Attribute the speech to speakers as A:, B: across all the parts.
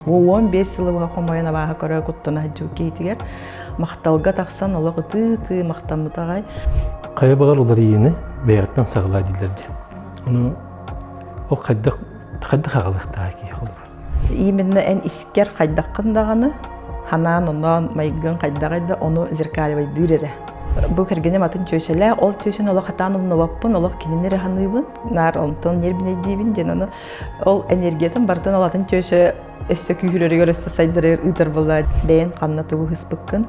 A: 15 сылы быһа хомойон абааһы көрө куттана сылдьыбыт киһитигэр махталга тахсан олох ытыы-ытыы махтаммыт аҕай.
B: Хайа баҕар уларыйыыны бэйэҕиттэн саҕалаа дииллэр дии. Ону ол хайдах хайдах аҕалыахтаах киһи холобур.
A: Именно эн искэр хайдаххын даҕаны ханаан оноон майгын хайдаҕый да ону зеркаливайдыыр эрэ. Бу кэргэним атын чүөчэлээх, ол чүөчэни олох хатаан умнубаппын, олох кинини эрэ саныыбын, наар онтон нервнэйдиибин диэн ону Ол энергиятын барытын ол атын чүөчэ өссө күүһүрэригэр өссө сайдарыгар ыытар буолла. Бэйэн ханна тугу ыспыккын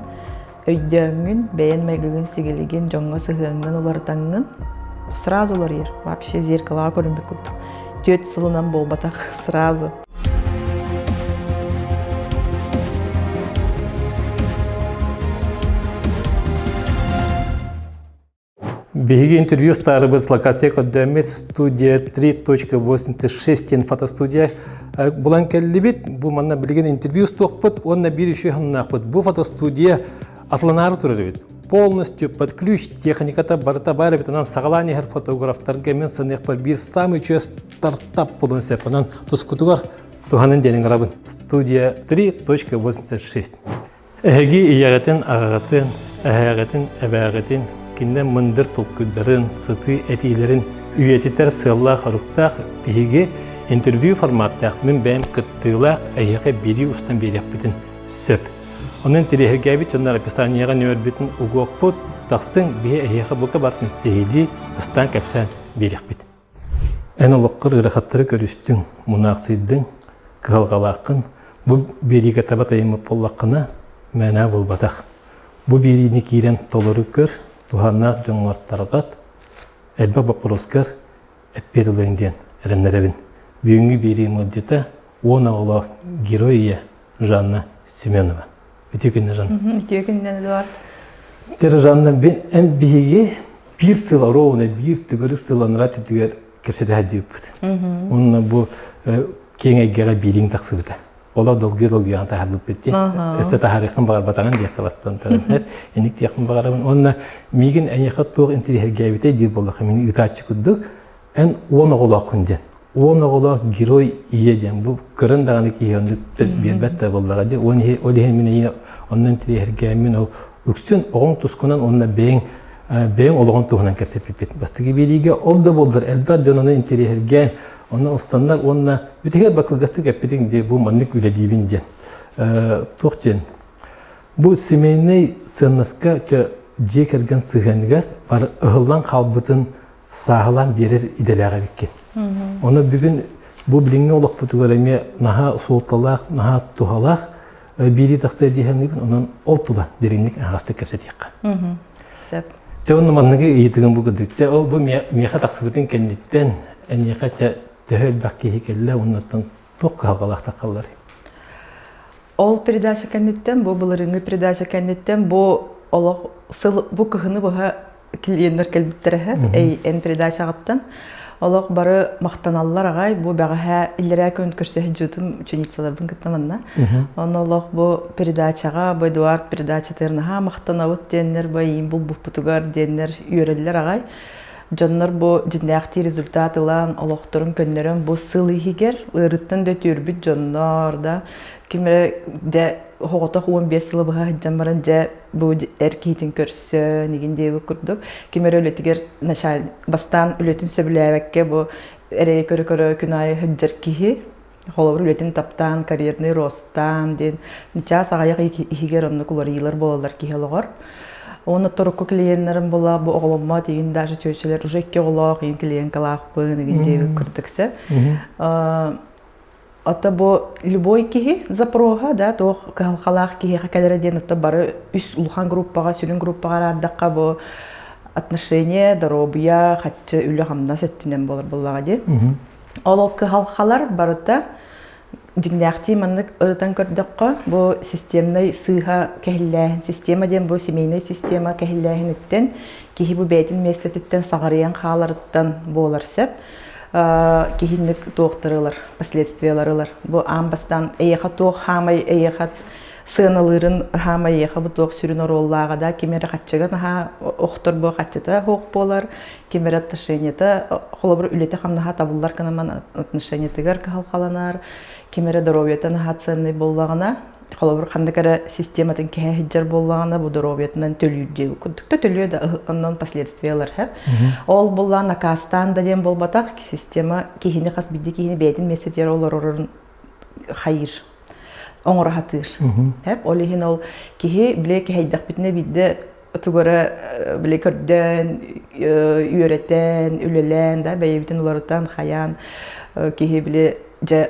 A: өйдөөҥҥүн, бэйэн майгыгын-сигилигин, дьоҥҥо сыһыаҥҥын уларытаҥҥын сразу уларыйар. Вообще зеркалаҕа көрүнбүт курдук. Түөрт сылынан буолбатах сразу.
B: Биһиги интервью устаарыбыт локация көрдөөммүт студия 3.86 диэн фотостудия булан кэллибит. Бу манна билигин интервью устуохпут уонна биир үчүгэй хонноохпут. Бу фотостудия атыланаары турар эбит. Полностью под ключ техниката барыта баар эбит. Онон саҕалаан иһэр фотографтарга мин саныахпар биир самый үчүгэй стартап буолуон сөп. Онон тускутугар туһанын диэн ыҥырабын. Студия 3.86. Эһиги ийэҕитин, аҕаҕытын, эһээҕитин, эбээҕитин, кинилэр мындыр толкуйдарын, сытыы этиилэрин үйэтитэр сыаллаах-соруктаах биһиги интервью форматтаах мин бэйэм кыттыылаах эһиэхэ биэрии устан биэриэхпитин сөп. Онон интэриэһиргээбит дьоннор описаниеҕа нөөрбүтүн угуохпут, тахсыҥ, биһи эһиэхэ бука барытын сиһилии ыстаан кэпсээн биэриэхпит. Эн олоххор ыарахаттары көрүстүҥ, мунаахсыйдыҥ, кыһалҕалааххын. Бу биэриигэ таба тайыммыт буоллаххына, мээнэ буолбатах. Бу биэриини киирэн толору көр, туһааннаах дьоҥҥор тарҕат, элбэх боппуруоскар эппиэт ылыаҥ диэн эрэннэрэбин. Бүгүҥҥү биэриим ыалдьыта уон оҕолоох герой ийэ Жанна Семенова. Үтүө күннэ Жанна.
A: Үтүө күннэ Эдуард.
B: Тер Жанна, эн биһиги биир сыл ровно биир төгүрүк сыл анараа түтүгэр кэпсэтэ сылдьыбыппыт. Уонна бу киэҥ эйгэҕэ биириҥ тахсыбыта. Олох долгуйа-долгуйаҕын таһаарбыппыт дии. Өссө таһаарыаххын баҕарбатаҕын диэххэ бастан туран. Инник диэхпин баҕарабын. Уонна миигин эйиэхэ туох интириэһиргээбитэй диир буоллахха мин ыытааччы курдук эн уон оҕолооххун диэн. Уон оҕолоох герой ийэ диэн бу көрөн даҕаны киһи оннук биэрбэт да буоллаҕа дии. Уон ол иһин мин эйиэ онно интириэһиргээммин ол үксүн оҕоҥ тускунан уонна бэйэҥ бэйэҥ олоҕун туһунан кэпсэппиппит. Бастакы биэриигэ ол да буоллар элбэх дьон ону интириэһиргээн онно ылсаннар уонна бүтэһигэр бакылгастык эппитиҥ дии бу маннык үлэлиибин диэн. Туох диэн бу семейнэй сыаннаска дьиэ кэргэн сыһыаныгар бар ыһыллан хаалбытын сааһылаан биэрэр идэлээх эбиккин. Ону бүгүн бу билиҥҥи олохпутугар эмиэ наһаа суолталаах, наһаа туһалаах биирии тахсыа дии саныыбын. Онон ол тула дириҥник аһаҕастык кэпсэтиэххэ.
A: Сөп.
B: Чэ онно манныгы ыйытыгым бу курдук. Чэ ол бу миэхэ тахсыбытын кэнниттэн эйиэхэ чэ төһө элбэх киһи кэллэ уоннаттан туох кыһалҕалаах тахалларый?
A: Ол передача кэнниттэн, бу былырыыҥҥы передача кэнниттэн бу олох сыл бу кыһыны быһа клиеннэр кэлбиттэрэ эй эн передачаҕыттан олох бары махтаналлар аҕай бу бэҕэһээ иллэрээ күн көрсө сылдьыбытым ученицаларбын кытта манна онно олох бу передачаҕа бу Эдуард передачатыгар наһаа махтанабыт диэннэр бу эйиин булбуппутугар диэннэр үөрэллэр аҕай дьоннор бу дьиннээхтии результат ылан олохторун көннөрөн бу сыл иһигэр ыарыттан да үтүөрбүт дьоннор да ким эрэ дьэ оҕотох 15 сылы быһа сылдьан баран дьэ бу эр киһитин көрсөн игин диэбит курдук ким эрэ үлэтигэр началь бастаан үлэтин сөбүлээбэккэ бу эрэйи көрө-көрө күн аайы сылдьар киһи холобур үлэтин таптаан карьерный ростаан диэн чаас аҕыйах иһигэр оннук уларыйыылар буолаллар киһи олоҕор уонна торукку клиеннэрим була бу оҕоломмот игин даже чүөчэлэр уже икки оҕолоох игин клиенткалаахпын игин диэбит курдук сэ Ото бу любой киһи запроһа да туох кыһалҕалаах киһиэхэ кэлэрэ диэн ото бары үс улахан группаҕа сүрүн группаҕа араардахха бу отношение, доруобуйа, хаччы, үлэ-хамнас өттүнэн буолар буоллаҕа дии. Ол ол кыһалҕалар барыта дьиҥнээхтии маннык ырытан көрдөххө бу системнай сыыһа кэһиллээһин система диэн бу семейнай система кэһиллээһиниттэн киһи бу бэйэтин миэстэтиттэн саҕарыйан хааларыттан буолар сөп. Киһинник туохтары ылар, последствиялары ылар. Бу аан бастаан эйиэхэ туох хаамай эйиэхэ сыаналыырын хаамай эйиэхэ бу туох сүрүн оруоллааҕа да ким эрэ хаччыга наһаа охтор бу хаччыта суох буолар, ким эрэ отношениета холобур үлэтэ-хамнаһа табыллар гынан отношениетыгар кыһалҕаланар, Ким эрэ доруобуйата наһаа ценный буоллаҕына, холобур ханнык эрэ систематын кэһэ сылдьар буоллаҕына, бу доруобуйатынан төлүүр диэбит курдук да төлүө да оннон последствиялар һэ. Ол буллаан накаастаан да диэн буолбатах, система киһини хас биирдии киһини бэйэтин миэстэтигэр олорорун хайыыр оҥоро сатыыр. Һэп ол иһин ол киһи бile кэһэйдэхпитинэ биирдэ тугара бile көрдөөн, үөрэтэн, үлэлээн да бэйэбитин уларытан, хайаан киһи бile дьэ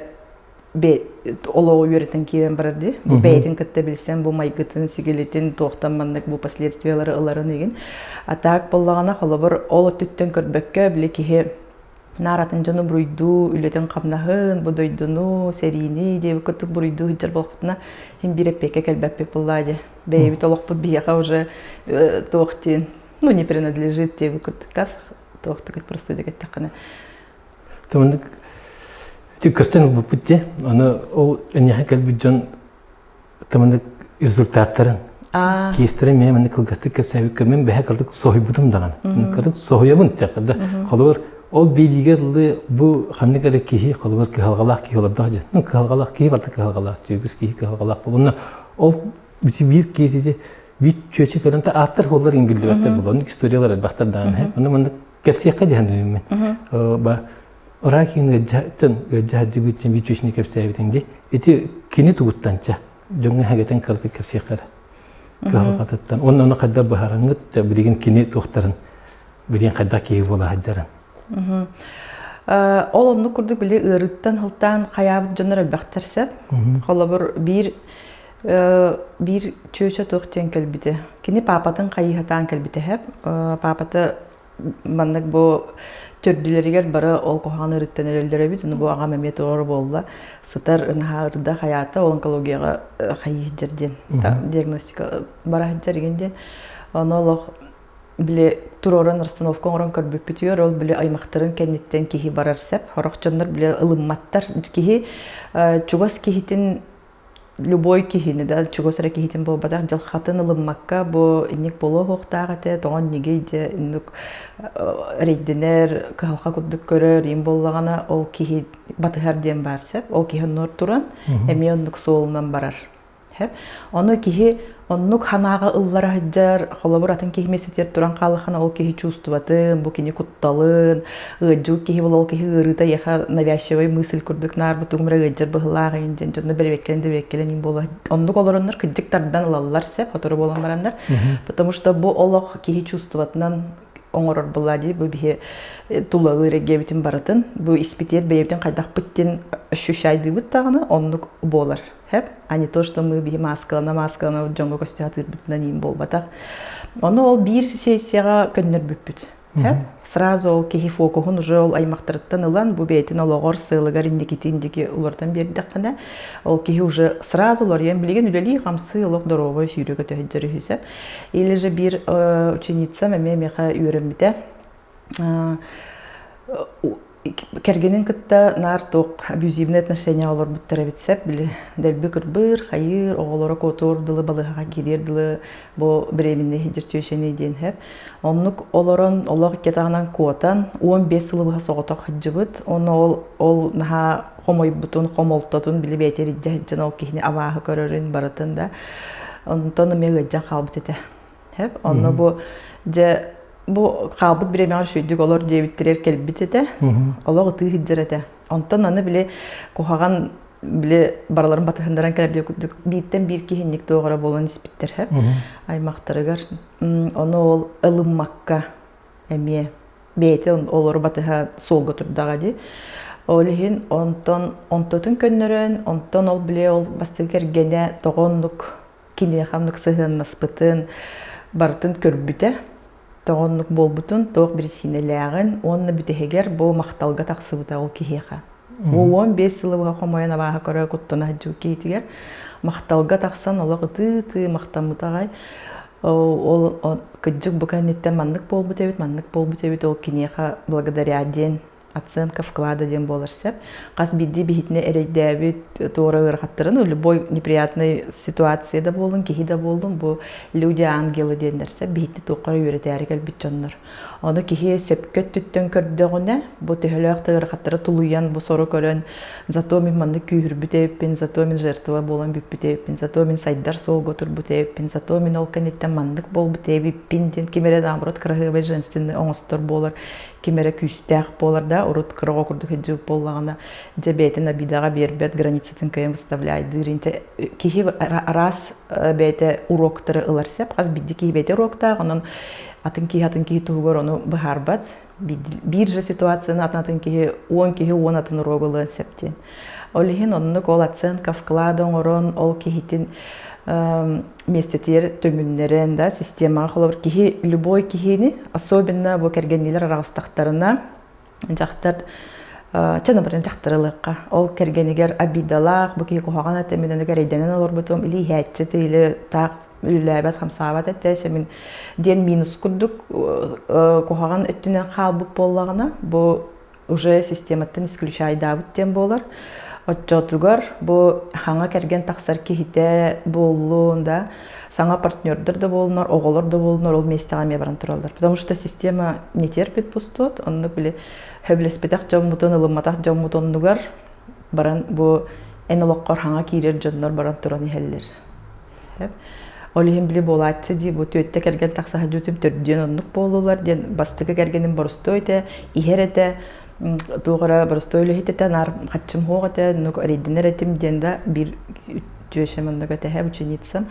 A: олоҕу үөрэтэн киирэн барар дии. Бу бэйэтин кытта билсэн, бу майгытын, сигилитин, туохтан маннык бу последствиялары ыларын игин. А так буоллаҕына, холобур, ол өттүттэн көрбөккө, били киһи наар атын дьону буруйдуу, үлэтин-хамнаһын, бу дойдуну, сэриини диэбит курдук буруйдуу сылдьар буолбутуна, иһин биир эппиэккэ кэлбэппит буоллаа дии. Бэйэбит олохпут биһиэхэ уже туох диэн, ну, не принадлежит диэбит курдук тас туохтук просто эттэххинэ.
B: Тымындык ити көстөн ылбыппыт дии. Аны ол эниэхэ кэлбит дьон тымындык результаттарын кейстэрин мээ маннык кылгастык кэпсээбиккэ мин бэһэ кырдык соһуйбутум даҕаны. Кырдык соһуйабын тэхэ Холобур ол биилигэ ыллы бу ханнык эрэ киһи холобур кыһалҕалаах киһи олордох дьэ. Ну кыһалҕалаах киһи барыта кыһалҕалаах, үгүс киһи кыһалҕалаах буолунна. Ол биир киһи биир чүөчэ көрөн та ааттар буоллар иҥ биллибэттэр буолла. Оннук историялар элбэхтэр даҕаны. Онно маннык кэпсиэххэ дьаһан үүммүн. Ба Ракин ыаддьаһыттан ыаддьаһаддьыбыт биир чүөчүнү кэпсээбитиҥ дии. Ити кини тугуттанча дьоҥҥо хэгэтэн кырдык кэпсиэххэ эрэ. Кыһалҕатыттан. Уонна ону хайдах быһаарыҥҥыт билигин кини туохтарын билигин хайдах киһи буола сылдьарын.
A: Ол оннук курдук били ыарыыттан сылтаан хайаабыт дьоннор элбэхтэр сөп. Холобур биир биир чүөчэ туох диэн кэлбитэ. Кини паапатын хайыһатаан кэлбитэ сөп. Паапата маннык бу төрдүлэригэр бары ол куһаҕан ыарыыттан өлөллөр эбит. Ону бу аҕам эмиэ туора буолла. Сытар наһаа ырда хайаата ол онкологияҕа хайыы сылдьар диэн диагностика бара сылдьар игин диэн. Ону олох били туруоран расстановка оҥорон көрбүппүтүгэр ол били аймахтарын кэнниттэн киһи барар сөп. Сорох дьоннор били ылымматтар. Киһи чугас киһитин любой киһини да чугас эрэ киһитин буолбатах дьылхатын ылыммакка бу инник буолуо суохтаах этэ тоҕо иннигий дьэ инник эрэйдэнэр кыһалҕа курдук көрөр им буоллаҕына ол киһи батыһар диэн баар сөп ол киһи оннугар туран эмиэ оннук суолунан барар. Ону киһи оннук санааҕа ыллара сылдьар, холобур атын киһи миэстэтигэр туран хааллаххына ол киһи чувствотын, бу кини кутталын, ыалдьыбыт киһи була ол киһи ыарыыта эйиэхэ навязчивый мысль курдук наар бу тугум эрэ ыалдьар быһыылаах иһин диэн дьонно бэрэбиэркэлэн дэбиэркэлэн иһин буола оннук олороннор кырдьык тардан ылаллар сөп сотору буолан бараннар потому что бу олох киһи чувствотынан оҥорор буолла дии бу биһи тулалыыр эйгэбитин барытын бу испитиэр бэйэбитин хайдахпыт диэн ощущайдыыбыт даҕаны оннук буолар Хэп, а не то, что мы биһи мааскалана мааскалана дьоҥҥо көстө сатыырбытынан иин буолбатах. Ону ол биир сессияҕа көннөрбүппүт. Хэп, сразу ол киһи фокуһун уже ол аймахтарыттан ылан бу бэйэтин олоҕор сыалыгар инникитин диэки уларытан биэрдэххинэ, ол киһи уже сразу уларыйан билигин үлэлии-хамсыы олох доруобай сүүрэ-көтө сылдьар үһү Или же биир ученицам эмиэ миэхэ үөрэммитэ. Кэргэнин кытта наар туох абьюзивный отношения олорбуттар эбит сөп били дэлби кырбыыр, хайыыр, оҕолоро куотуор дылы балыыһаҕа киириэр дылы бу беременный сылдьар тещаны диэн сөп. Оннук олорон олох икки куотан 15 сылы быһа соҕотох сылдьыбыт. Онно ол ол наһаа хомойбутун, хомолтотун били бэйэтэ илдьэ сылдьан ол киһини абааһы көрөрүн барытын да. Онтон эмиэ ыалдьан хаалбыт этэ. Сөп. Онно бу дьэ бу хаалбыт бириэмэҕэр үчүгэйдик олор диэбиттэригэр кэлбит этэ. Олох ытыы сылдьар этэ. Онтон аны били куһаҕан били барыларын батыһыннаран кэлэр диye курдук бииртэн биир киһинник туох эрэ буолан испиттэр сөп. Аймахтарыгар ону ол ылыммакка эмиэ бэйэтэ олору батыһа суолга турдаҕа дии. Ол иһин онтон онтотун көннөрөн, онтон ол били ол бастакы кэргэнэ тоҕо оннук киниэхэ оннук сыһыаннаспытын барытын көрбүтэ, тоҕо оннук буолбутун, туох биричиинэлээҕин уонна бүтэһигэр бу махталга тахсыбыта ол киһиэхэ. 15 сылы быһа хомойон абааһы көрө куттана сылдьыбыт киһитигэр махталга тахсан олох ытыы-ытыы махтаммыта аҕай. Ол кырдьык бу кэнниттэн маннык буолбут эбит, маннык буолбут эбит, ол киниэхэ благодаря диэн оценка вклада диэн буолар сөп. Хас биирдии биһитини эрэйдээбит туора ыарахаттарын, любой неприятный ситуация да буоллун, киһи да буоллун, бу люди ангелы диэннэр сөп, биһитини туохха үөрэтээри кэлбит дьоннор. Ону киһи сөпкө өттүттэн көрдөҕүнэ, бу төһөлөөх да ыарахаттары тулуйан, бу сору көрөн, зато мин маннык күүһүрбүт эбиппин, зато мин жертва буолан бүппүт эбиппин, зато мин сайдар суолга турбут эбиппин, зато мин ол кэнниттэн маннык буолбут эбиппин диэн ким эрэ наоборот кыраһыабай женственный оҥостор буолар, ким эрэ күүстээх буолар да, урут кыра оҕо курдук сылдьыбыт буоллаҕына, дьэ бэйэтин обидаҕа биэрбэт, границатын кыайан выставляйдыыр инчэ киһи араас бэйэтэ уроктары ылар сөп, хас биирдии киһи бэйэтэ уроктаах, онон атын киһи атын киһи туһугар ону быһаарбат. Биир же ситуацияны атын атын киһи 10 киһи 10 атын уруогу ылыан сөп диэн. Ол иһин оннук ол оценка вклад оҥорон ол киһитин миэстэтигэр төҥүннэрэн да системаҕа холобур киһи любой киһини особенно бу кэргэнниилэр араҕыстахтарына дьахтар чэ например дьахтар ылыахха ол кэргэнигэр обидалаах бу киһи куһаҕан этэ мин ону эрэйдэнэн олорбутум или иһээччи или таах үлэлээбэт хамсаабат этэ чэ мин диэн минус курдук куһаҕан өттүнэн хаалбыт буоллаҕына бу уже систематтан исключайдаабыт диэн буолар оччотугар бу хаҥа кэргэн тахсар киһитэ буоллун да саҥа партнердар да буоллунар, оҕолор да буоллунар ол миэстэҕэ эмиэ баран тураллар. Потому что система не терпит пустот, оннук били сөбүлэспэтэх дьоммутун, ылымматах дьоммут оннугар баран бу эн олоххор хаҥа киирэр дьоннор баран туран иһэллэр. Ол иһин били буолааччы дии бу түөттэ кэргэн тахса сылдьыбытым төрдүөн оннук буоллулар диэн бастакы кэргэним боростуой этэ, иһэр этэ, туох эрэ боростуой үлэһит этэ, наар хаччым суох этэ, оннук эрэйдэнэр этим диэн да биир тещам оннук этэһэ ученицам.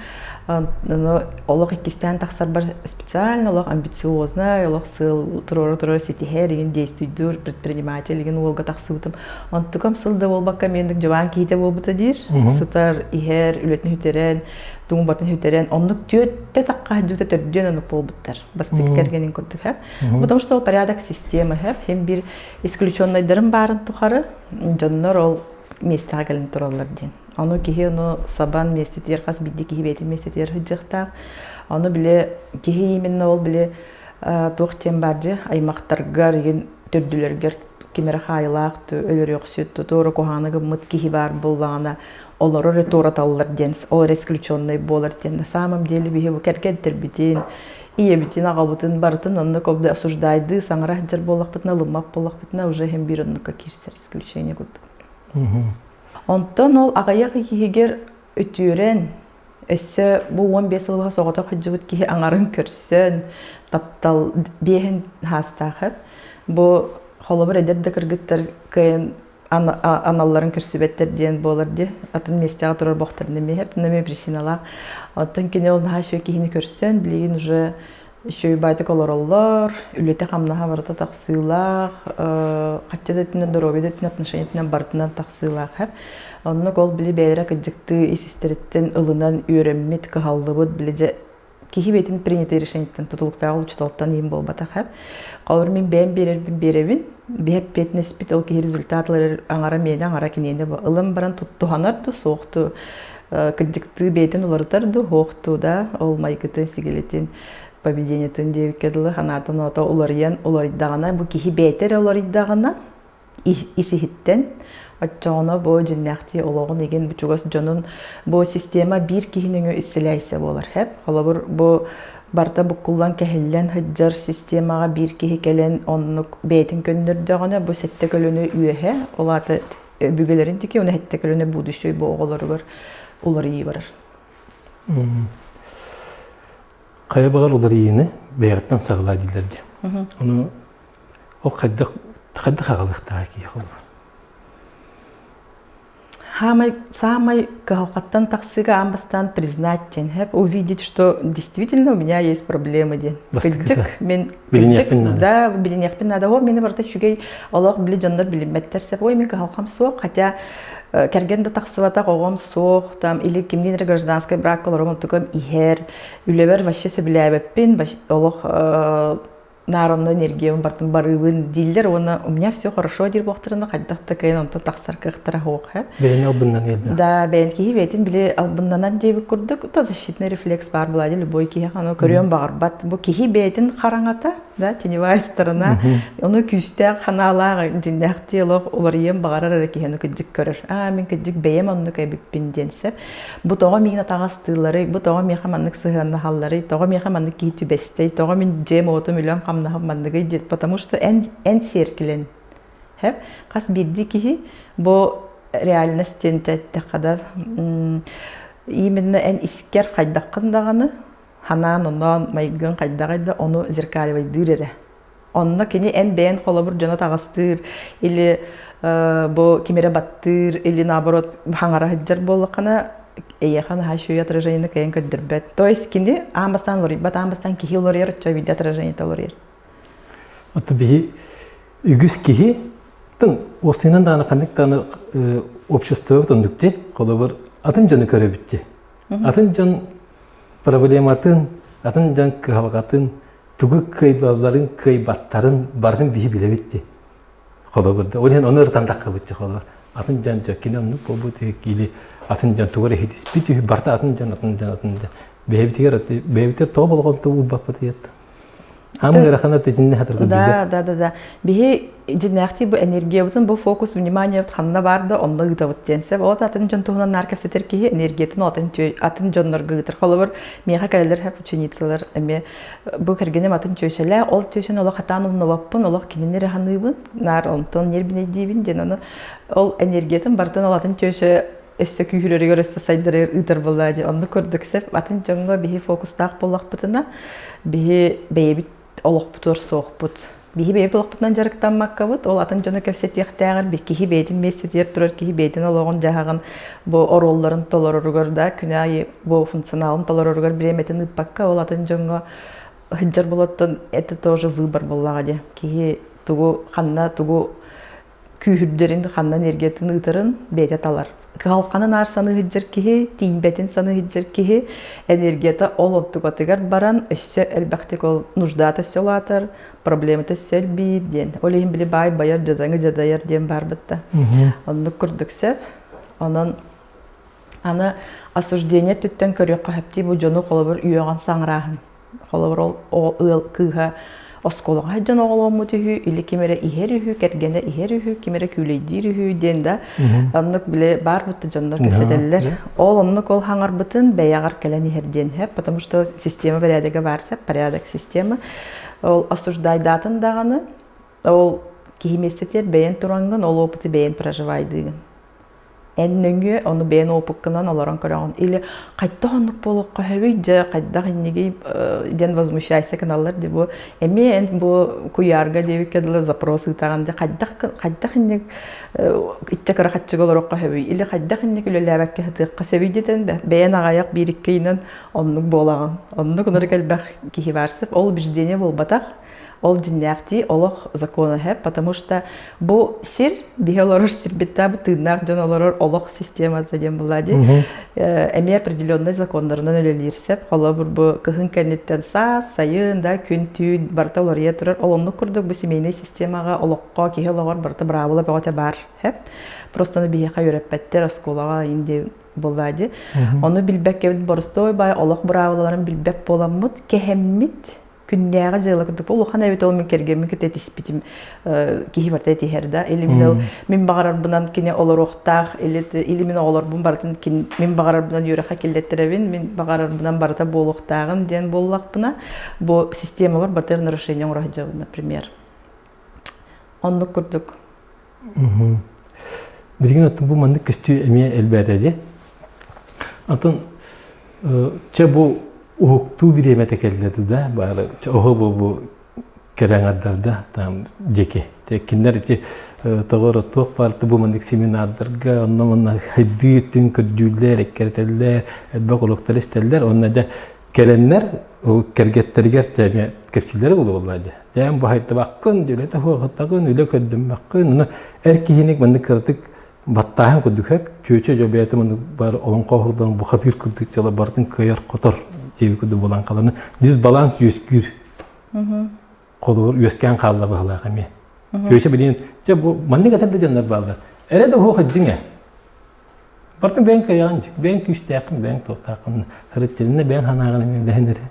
A: Ону олох иккистээн тахсарбар специально олох амбициозная, олох сыал туруора туруора ситиһэр, игин действуйдуур предприниматель игин уолга тахсыбытым. Онтукам сыл да буолбакка мендик дьыбаан киһитэ буолбута диир. Сытар, иһэр, үлэтин сүтэрэн, туҥбатын сүтэрэн, оннук түөттэ тахха сылдьыбыта төрдүөн оннук буолбуттар. Бастакы кэргэнин курдук һэ. Потому что ол порядок системы һэ. Хим бир исключеннайдарын баарын тухары дьоннор ол миэстэҕэ кэлэн тураллар диэн. Ону киһи ону сабан миэстэтигэр хас биирдии киһи бэйэтин миэстэтигэр сылдьыахтаах. Ону били киһи именно ол били туох диэн баар дьэ аймахтаргар игин төрдүлэргэр ким эрэ хаайылаах өлөрүөхсүт туора куһаҕаны гыммыт киһи баар буоллаҕына олорор эрэ туораталлар диэн ол эрэ исключенный буолар диэн на самом деле биһи бу кэргэнтэрбитин ийэбитин аҕабытын барытын оннук осуждайдыы саҥара сылдьар буоллахпытына ылыммат буоллахпытына уже иһин биир оннукка киирсэр исключение курдук. Онтон ол аҕыйах иһигэр үтүөрэн, өссө бу 15 сылга соҕотох сылдьыбыт киһи аҥарын көрсөн, таптал биэһин хаастаах Бу холобур эдэр да кыргыттар кыайан аналларын көрсүбэттэр диэн буолар дии. Атын миэстэҕэ турар буохтарын эмиэ эмиэ причиналаах. Оттон кини ол наһаа үчүгэй киһини көрсөн, билигин уже Үчүгэй баайдык олороллор, үлэтэ-хамнаһа барыта тахсыылаах, хаччы да өттүнэн, доруобуйа да өттүнэн, отношение өттүнэн барытынан тахсыылаах. Оннук ол били бэйэлэрэ кыдьыктыы ис-истэриттэн ылынан үөрэммит, кыһаллыбыт, били дьэ киһи бэйэтин принятый решениеттэн тутулуктаах учууталтан иһин буолбатах. Холобур, мин бэйэм биэрэрбин биэрэбин, биһи эппиэтинэспит ол киһи результат ылар аҥара миэнэ, аҥара киниэнэ ылан баран туттуһанар ду, суох ду, кырдьыктыы бэйэтин уларытар ду, суох ду да, ол майгытын, сигилитин, поведениетын диэбиккэ дылы санаатын ото уларыйан уларыйдаҕына, бу киһи бэйэтэ эрэ уларыйдаҕына, ис-иһиттэн, оччоҕуна бу дьиннээхтии олоҕун игин бу чугас дьонун бу система биир киһи нөҥүө исцеляйся буолар хэп. Холобур, бу барыта буккуллан кэһиллэн сылдьар системаҕа биир киһи кэлэн оннук бэйэтин көннөрдөҕүнэ бу сэттэ көлөнү үөһэ, ол аата өбүгэлэрин тики уонна сэттэ көлөнө будущий бу оҕолоругар уларыйыы барар.
B: Хайа баҕар уларыйыыны бэйэҕиттэн саҕалаа дииллэр дии. Ону ол хайдах хайдах аҕалыахтаах киһи холобур?
A: Саамай, саамай кыһалҕаттан тахсыыга аан бастаан признать диэн, увидеть, что действительно у меня есть проблемы диэн. Кырдьык, мен
B: билиниэхпин
A: Да, билиниэхпин надо. О, мени барыта үчүгэй олох били дьоннор билиммэттэр сөп. Ой, мин кыһалҕам суох, хотя кэргэн да тахсыбатах оҕом суох, там, или кимниин эрэ гражданскай бракка олором онтукам иһэр, үлэбэр вообще сөбүлээбэппин, олох наар онно энергиябын бартын барыыбын дииллэр уонна у меня все хорошо диир буолтарына хайдах да кыайан онтон тахсар кыахтара суох
B: бэйэни албыннан элбэх
A: да бэйэн киһи бэйэтин били албыннанан диэбит курдук то защитный рефлекс баар буолаа любой киһи ону көрүөн баҕарбат бу киһи бэйэтин хараҥата да теневая сторона ону күүстээх ханаалаах дьиҥнээхтии олох уларыйыан баҕарар эрэ киһи ону кырдьык көрөр аа мин кырдьык бэйэм оннук эбиппин диэн сөп Бу тоҕо миигин атаҕастыылларый, бу тоҕо миэхэ маннык сыһыаннаһалларый, тоҕо миэхэ маннык киһи түбэстэй, тоҕо мин дьиэм-уотум, үлэм хамнаһым манныгый диэт, потому что эн эн сиэркилэн Хэп хас биирдии киһи бу реальность диэн эттэххэ да именно эн искэр хайдаххын даҕаны ханаан оноон майгыҥ хайдаҕый да ону зеркаливайдыыр эрэ. Онно кини эн бэйэн холобур дьоно таҕыстыыр или бу ким эрэ баттыыр или наоборот хаҥара сылдьар буоллаххына эйиэхэ наһаа үчүгэй отражениены кыайан көрдөрбөт. То есть кини аан бастаан уларыйбат, аан бастаан киһи уларыйар, оччо видео отражениета уларыйар.
B: Ото биһи үгүс киһи тын уопсайынан даҕаны ханнык даҕаны обществобыт оннук холобур атын дьону көрөбүт атын дьон проблематын атын дьон кыһалҕатын тугу кыайбалларын кыайбаттарын барытын биһи билэбит ди холобур да ол иһин ону ырытан таххабыт холобур атын дьон дьэ кини оннук буолбут или атын дьон тугу эрэ иһитиспит үһү барыта атын дьон атын дьон атын дьон бэйэбитигэр бэйэбитигэр тоҕо болҕомто уурбаппыт диэт Хаамын ыарахана титинне хатыргы
A: Да, да, да, да. Биһи дьиннээхтии бу энергиябытын, бу фокус вниманиябыт ханна бар да онно ыытабыт диэн сөп. Ол атын дьон туһунан наар кэпсэтэр киһи энергиятын атын атын дьоннорго ыытар. Холобур, миэхэ кэлэлэр хэп ученицалар эмиэ бу кэргэним атын чүөчэлээ, ол чүөчэни олох хатаан умнубаппын, олох кинини эрэ ханыыбын, наар онтон нервинэйдиибин диэн ону ол энергиятын барытын ол атын чүөчэ өссө күүһүрэригэр өссө сайдарыгар ыытар буоллаа дии. Оннук курдук сөп. Атын дьоҥҥо биһи фокустаах буоллахпытына, биһи бэйэбит олохпутугар суохпут. Биһи бэйэбит олохпутунан дьарыктаммаккабыт, ол атын дьону кэпсэтиэхтээҕэр би киһи бэйэтин миэстэтигэр турар киһи бэйэтин олоҕун-дьаһаҕын бу оруолларын толороругар да күн аайы бу функционалын толороругар бириэмэтин ыыппакка, ол атын дьоҥҥо сылдьар буолуоттан это тоже выбор буоллаҕа дии. Киһи тугу ханна тугу күүһүрдэрин, ханна энергиятын ыытарын бэйэтэ талар. Кыһалҕаны наар саныы сылдьар киһи, тиийбэтин саныы сылдьар киһи энергията ол онтукатыгар баран өссө элбэхтик ол нуждата өссө улаатар, проблемата өссө элбиир диэн. Ол иһин били баай байар, дьадаҥы дьадайар диэн баарбыт да. Оннук курдук сөп. Онон аны осуждение өттүттэн көрүөххэ сөп бу дьону холобур үөҕэн саҥарааһын. Холобур, ол ыал кыыһа оскуолаҕа сылдьан оҕоломмут үһү, или ким эрэ иһэр үһү, кэргэнэ иһэр үһү, ким эрэ күүлэйдиир үһү диэн да оннук били баар бутта дьоннор кэпсэтэллэр. Ол оннук ол хаҥарбытын бэйэҕэр кэлэн иһэр диэн сөп, потому что система бэрээдэгэ баар сөп, порядок система. Ол осуждайдаатын даҕаны, ол киһи миэстэтигэр бэйэн тураҥҥын, ол опыты бэйэн проживайдыыгын. Эн нөҥүө ону бэйэн опыккынан олорон көрөҕүн. Или хайдах оннук буолуохха сөбүй дьэ хайдах иннигий диэн возмущайся гыналлар дии бу эмиэ эн бу куйаарга диэбиккэ дылы запрос ыытаҕын дьэ хайдах хайдах инник иччэ кыра хаччыга олоруохха сөбүй или хайдах инник үлэлээбэккэ сытыахха сөбүй диэтэн бэйэн аҕайах биир икки ыйынан оннук буолаҕын. Оннук ынырык элбэх киһи баар сып. Ол убеждение буолбатах. Ол дьиннээхтии олох закона хэп, потому что бу сир, биһи олорор сирбит бу тыыннаах дьон олорор олох системата диэн буолла дии. Эмиэ определенный законнарынан үлэлиир сеп. Холобур бу кыһын кэнниттэн саас, сайын да күн-түүн барыта уларыйа турар. Ол оннук курдук бу семейнай системаҕа олоххо киһи олоҕор барыта быраабыла бөҕөтө баар хэп. Просто ону биһиэхэ үөрэппэттэр оскуолаҕа инди буолла дии. Ону билбэккэбит боростуой баай олох быраабылаларын билбэт буоламмыт, кэһэммит күннээҕи дьыала курдук улахан эбит ол мин кэргэммин кытта этиспитим киһи барыта этиһэр да или мин ол мин баҕарарбынан кини олоруохтаах или или мин оҕолорбун барытын мин баҕарарбынан үөрэххэ киллэттэрэбин мин баҕарарбынан барыта буолуохтааҕын диэн буоллахпына бу системабар барытыгар нарушение оҥоро сылдьабын например оннук курдук.
B: Билигин оттон бу маннык көстүү эмиэ элбээтэ дии. Атын чэ бу уһуктуу бириэмэтэ кэллэ да баары оһо бу бу кэрэҥэрдэрдэ там диэки кинилэр ити тоҕо туох баарты бу маннык семинардарга онно манна хайдыы өттүн көрдүүллэр эккирэтэллэр элбэх уруоктары истэллэр онно дьэ кэлэннэр кэргэттэригэр дьэ эмиэ кэпсииллэрэ буолуоллар дьэ дьэ бу хайдыбаккын үлэтэ хуохаттагын үлэ көрдөммөккүн ону эр киһини маннык кыратык баттааһын курдук хөп чүөчэ дьэ бэйэтэ маннык бар олоҥхо оһурдан бухатыыр курдук дьала барытын кыайар хотор диэби курдук буолан халаны дисбаланс үөскүүр холобур үөскээн хаалла быһалаах эмиэ чүөчэ билин дьэ бу маннык этэр да дьоннор бааллар эрэ да уһуох дьиҥэ Бартын бэйэҥ кыайаҕын, бэйэҥ күүстээххин, бэйэҥ туохтааххын, харыттеринэ бэйэҥ санааҕын эмиэ үлэһин эрэ.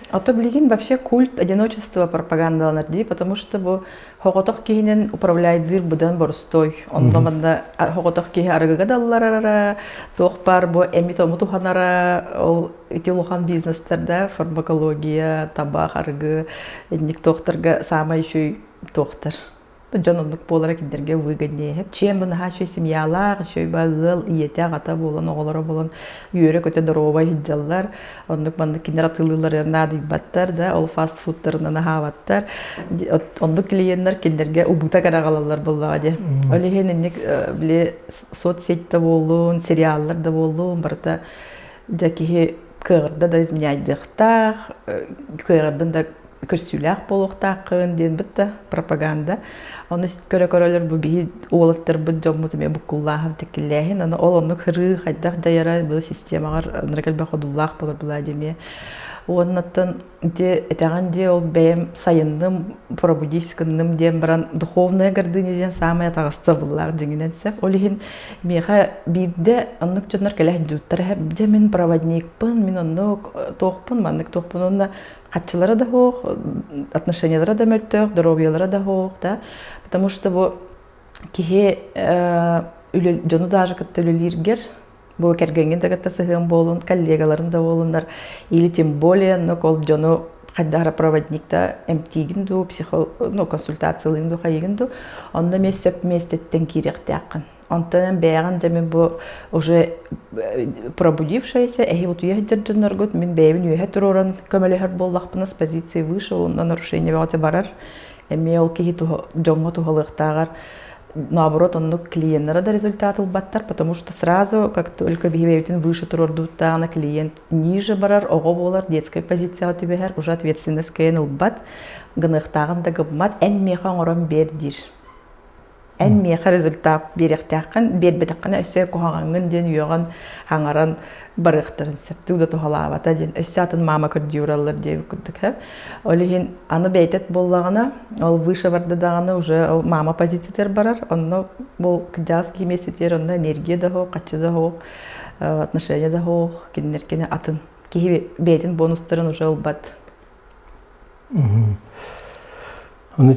A: А то билигин вообще культ одиночества пропагандаланар дии, потому что бу хоҕотох киһинэн управляйдыыр быдан борустой. Онно манна хоҕотох киһи арыгыга далларара, туох баар бу эми-тому туһанара, ол ити улахан бизнестарда фармакология, табах, арыгы, инник туохтарга самай үчүй туохтар. Дьон оннук буолара кинилэргэ выгоднее. Чем бу наһаа үчүгэй семьялаах, үчүгэй ба ыал ийэтэ, аҕата буолан, оҕолоро буолан үөрэ-көтө доруобай сылдьаллар. Оннук маннык кинилэр атыылыылларыгар наадыйбаттар да, ол фастфудтарынан аһаабаттар. Оннук клиеннэр кинилэргэ убыток эрэ аҕалаллар буоллаҕа дии. Ол иһин инник били соцсеть да буоллун, сериаллар да буоллун, барыта дьэ киһи кыаҕырда да изменяйдыахтаах, кыаҕырдын да көрсүүлээх буолуохтааххын диэн бытта пропаганда. Ону көрө-көрөлөр бу биһи уолаттарбыт дьоммут эмиэ буккуллааһын тэккиллээһин аны ол оннук хырыы хайдах дьайара бу системаҕар ынырык элбэх одуллаах буолар Владимир. Уоннаттан ити этэҕин дии ол бэйэм сайынным пробудись гынным диэн баран духовная гордыня диэн саамай атаҕастабыллаах дьиҥинэн сөп. Ол иһин миэхэ биирдэ оннук дьоннор кэлэ сылдьыбыттара дьэ мин проводникпын мин оннук туохпун маннык туохпун уонна хаччылара да суох, отношениялара да мөлтөх, доруобуйалара да суох да, потому что бу киһи дьону даже кытта үлэлииргэр бу кэргэҥҥин да кытта сыһыан буолун, коллегаларын да буолуннар, или тем более но ол дьону хайдах эрэ проводникта эмтиигин дуу, психо, ну, консультациялыыгын дуу, хайыгын дуу, онно эмиэ сөп миэстэттэн киириэхтээххин. Онтон бэйэҕин дьэ мин бу уже пробудившаяся эһи утуйа сылдьар дьонноргут мин бэйэбин үөһэ туруоран көмөлөһөр буоллахпына с позиции выше уонна нарушение бөҕөтө барар. Эмиэ ол киһи дьоҥҥо туһалыахтааҕар наоборот оннук клиеннара да результат ылбаттар, потому что сразу как только биһи бэйэбитин выше туруордубуттааҕына клиент ниже барар, оҕо буолар, детскай позицияҕа түбэһэр, уже ответственность кыайан ылбат, гыныахтааҕын да гыммат, эн миэхэ оҥорон биэр диир. Эн миэхэ результат биэриэхтээххин, биэрбэтэххинэ өссө куһаҕаҥҥын диэн үөҕэн, хаҥаран барыахтарын сөп. Тугу да туһалаабата диэн өссө атын маама көрдүү бараллар диэбит курдук һэ. Ол иһин аны бэйтэт буоллаҕына, ол выше барда даҕаны уже ол маама позициятыгар барар, онно бу кырдьаҕас киһи миэстэтигэр онно энергия да суох, хаччы да суох, отношения да суох, кинилэр кини атын киһи бэйэтин бонустарын уже ылбат.
B: Оны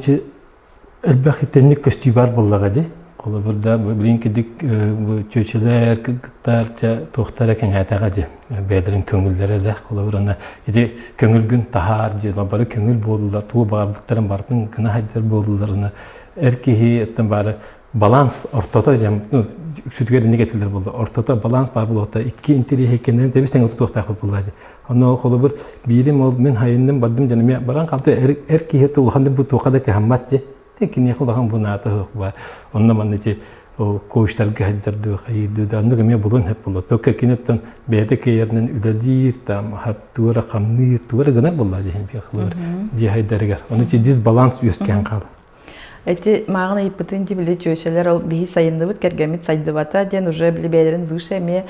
B: элбэх итинник көстүү бар буоллаҕа дии. Холобур да билин кидик бу чүөчэлэр, кыргыттар чэ туохтара кэҥээтэҕэ дии. Бэйэлэрин көҥүллэрэ да холобур ана ити көҥүлгүн таһаар дии бары көҥүл буоллулар, тугу баҕарбыттарын барытын гына сылдьар буоллуларына эр киһи оттон баары баланс ортото диэн ну үксүтүгэр инник этилэр буолла ортото баланс баар буолуохта икки интэриэһи тэбис тэҥ тутуохтаахпыт буолла дии Онно холобур биирим ол мин хайынным бардым дьон эмиэ баран халты эр, эр киһи улахан бу туохха да кыһаммат дии. Те киниэхэ улахан бу наата суох баар. Онно манна ити ол коучтарга хайдарду хайыйды да оннук эмиэ булун хэп буолла. Только киниттэн бэйэтэ киэрнэн үлэлиир там туора хамныыр туора гынар буолла диэн биир холобур дии хайдарыгар. Ону ити дисбаланс үөскээн хаалар.
A: Эти мааҕын ыйыппытын дии били чүөчэлэр ол биһи сайынныбыт кэргэммит сайдыбата диэн уже били бэйэлэрин выше эмиэ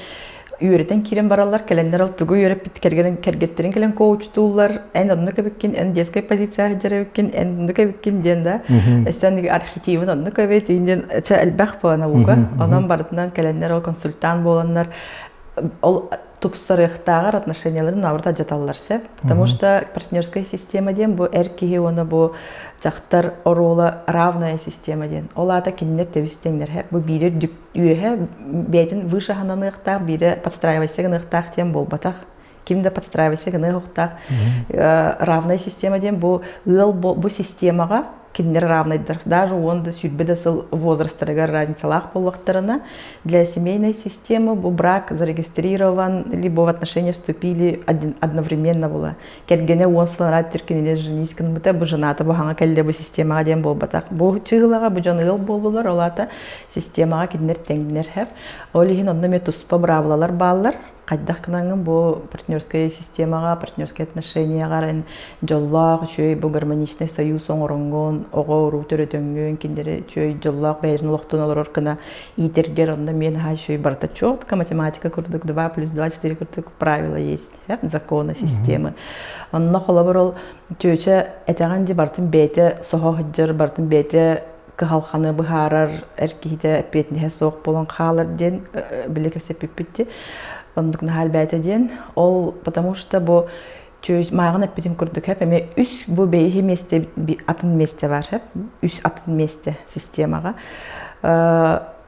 A: үөрэтэн киирэн бараллар кэлэннэр ол тугу үөрэппит кэргэнин кэргэттэрин кэлэн коучтууллар эн оннук эбиккин эн детскай позицияҕа сылдьар эбиккин эн оннук эбиккин диэн да өссө архетибын оннук эбит диэн чэ элбэх буолан наука онон барытынан кэлэннэр ол консультант буоланнар ол тупсарыахтааҕар отношенияларын наоборот алдьаталлар сөп потому что партнерская система диэн бу эр киһи уонна бу дьахтар оруола равная система диэн ол аата кинилэр тэбис тэҥнэр бу биирэ үрдүк үөһэ бэйэтин выше хананыахтаах биирэ подстраивайся гыныахтаах диэн буолбатах ким да подстраивайся гыныахтаах равная система диэн бу ыал бу системаҕа кинилэр равнайдар. Даже уон да 20 да сыл возрастарыгар разницалаах буоллахтарына, для семейной системы бу брак зарегистрирован, либо в отношения вступили одновременно была. Кэргэнэ уон сыл анараа түркиниле женись гынбыта, бу жената бу хаҥа кэллэ бу системаҕа диэн буолбатах. Бу чыһылаҕа бу дьон ыал буоллулар, ол аата системаҕа кинилэр тэҥнэр хэп. Ол иһин онно эмиэ туспа быраабылалар бааллар. Хайдах гынаҥҥын бу партнерская системаҕа, партнерскай отношенияҕа эн дьоллоох, үчүгэй бу гармоничный союз оҥороҥҥун, оҕо-уруу төрөтөҥҥүн, кинилэри үчүгэй дьоллоох бэйэлэрин олохтон олорор гына иитэргэр онно эмиэ наһаа үчүгэй барыта четко математика курдук 2 плюс 2 4 курдук правила есть, законы, системы. Онно холобур ол чүөчэ этэҕин дии барытын бэйэтэ соһо сылдьар, барытын бэйэтэ кыһалҕаны быһаарар эр киһитэ эппиэтинэһэ суох буолан хаалар диэн били кэпсэппиппит дии. Оннук наһаа элбээтэ диэн. Ол потому что бу. Мааҕын эппитим курдук хэп эмиэ үс бу бэйиһи миэстэ атын миэстэ бар хэп үс атын миэстэ системаҕа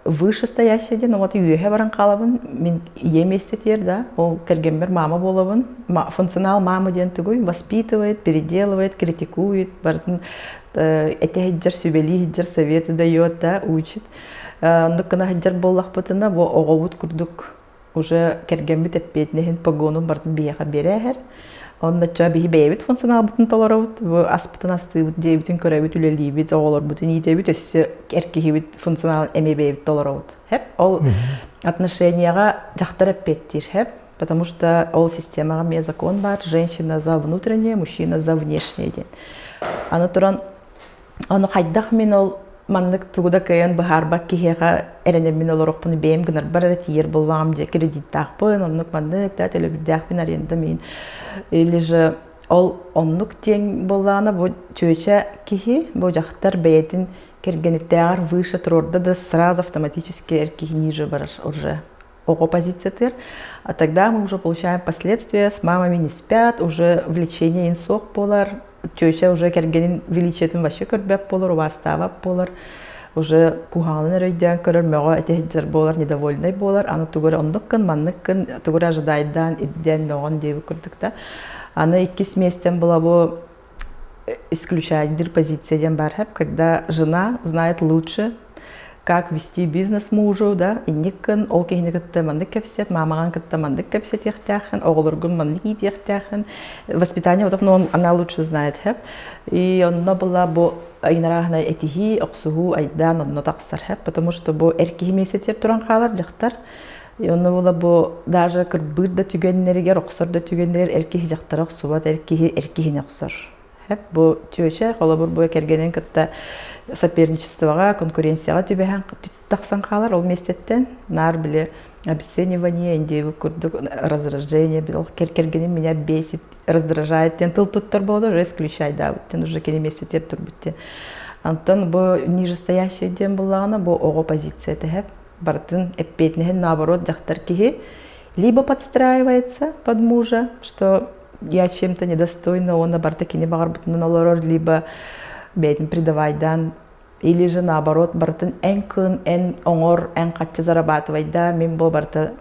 A: вышестоящая диэн оҕото үөһэ баран хаалабын мин ийэ миэстэтигэр да ол кэргэммэр мама буолабын функционал мама диэн тугуй воспитывает переделывает критикует барытын этэ сылдьар сүбэлии сылдьар советы дает да учит оннук гына сылдьар буоллахпытына бу оҕобут курдук уже кэргэммит эппиэтинэһин погонун барытын биһиэхэ биэрээһэр. Онно ча биһи бэйэбит функционалбытын толоробут, бу аспытын астыыбыт, дьиэбитин көрөбүт, үлэлиибит, оҕолорбутун иитэбит, өссө эр киһибит функционалын эмиэ бэйэбит толоробут. Хэп, ол отношенияҕа дьахтар эппиэттиир, хэп, потому что ол системаҕа эмиэ закон бар, женщина за внутреннее, мужчина за внешнее диэн. Аны туран Ону хайдах мин ол маннык тугу да кыайан быһаарбат киһиэхэ эрэнэммин олорохпун бэйэм гынарбар эрэ тиийэр буоллаҕым дьэ кредиттаахпын оннук маннык да төлөбүрдээхпин аренда мин или же ол оннук диэн буоллаҕына бу чүөчэ киһи бу дьахтар бэйэтин кэргэниттээҕэр выше туруорда да сразу автоматически эр киһи ниже барар уже оҕо позициятыгар. А тогда мы уже получаем последствия, с мамами не спят, уже влечение ин суох буолар, чүөчэ уже кэргэнин величиетин вообще көрбөт буолар, убаастаабат буолар, уже куһаҕанын эрэ өйдөөн көрөр, мөҕө этэ сылдьар буолар, недовольнай буолар, аны тугу эрэ оннуккун, манныккын, тугу эрэ ожидайдаан, ирдээн, мөҕөн диэбит курдук да. Аны иккис миэстэм была бу исключательный позиция диэн баар когда жена знает лучше, как вести бизнес мужу, да, инниккин, ол киһини кытта маннык кэпсэт, маамаҕын кытта маннык кэпсэтиэхтээххин, оҕолоргун маннык иитиэхтээххин. Воспитание вот но она лучше знает, хэп. И онно была бу айнараахына этиһии, охсуһуу, айдаан онно тахсар, хэп, потому что бу эр киһи миэстэтигэр туран хаалар дьахтар. И онно була бу даже кырбыыр да түгэннэригэр, охсор да түгэннэригэр эр киһи дьахтара охсубат, эр киһи эр киһини охсор. Бу чүөчэ, холобур, бу кэргэнин кытта соперничествоҕа, конкуренцияҕа түбэһэн тахсан хаалар. Ол миэстэттэн наар били обесценивание, индиевик курдук раздражение, бил кэргэним меня бесит, раздражает диэн тыл туттар буолар, уже исключай даабыт уже кини миэстэтигэр турбут диэн. Онтон бу нижестоящий диэн буллаҕына, бу оҕо позицията хэп барытын эппиэтинэһин наоборот дьахтар киһи либо подстраивается под мужа, что я чем-то недостойна, уонна барыта кини баҕарбытынан олорор, либо бэйэтин предавайдаан, или же наоборот барытын эн кын, эн оҥор, эн хаччы зарабатывайда, мин бу барыта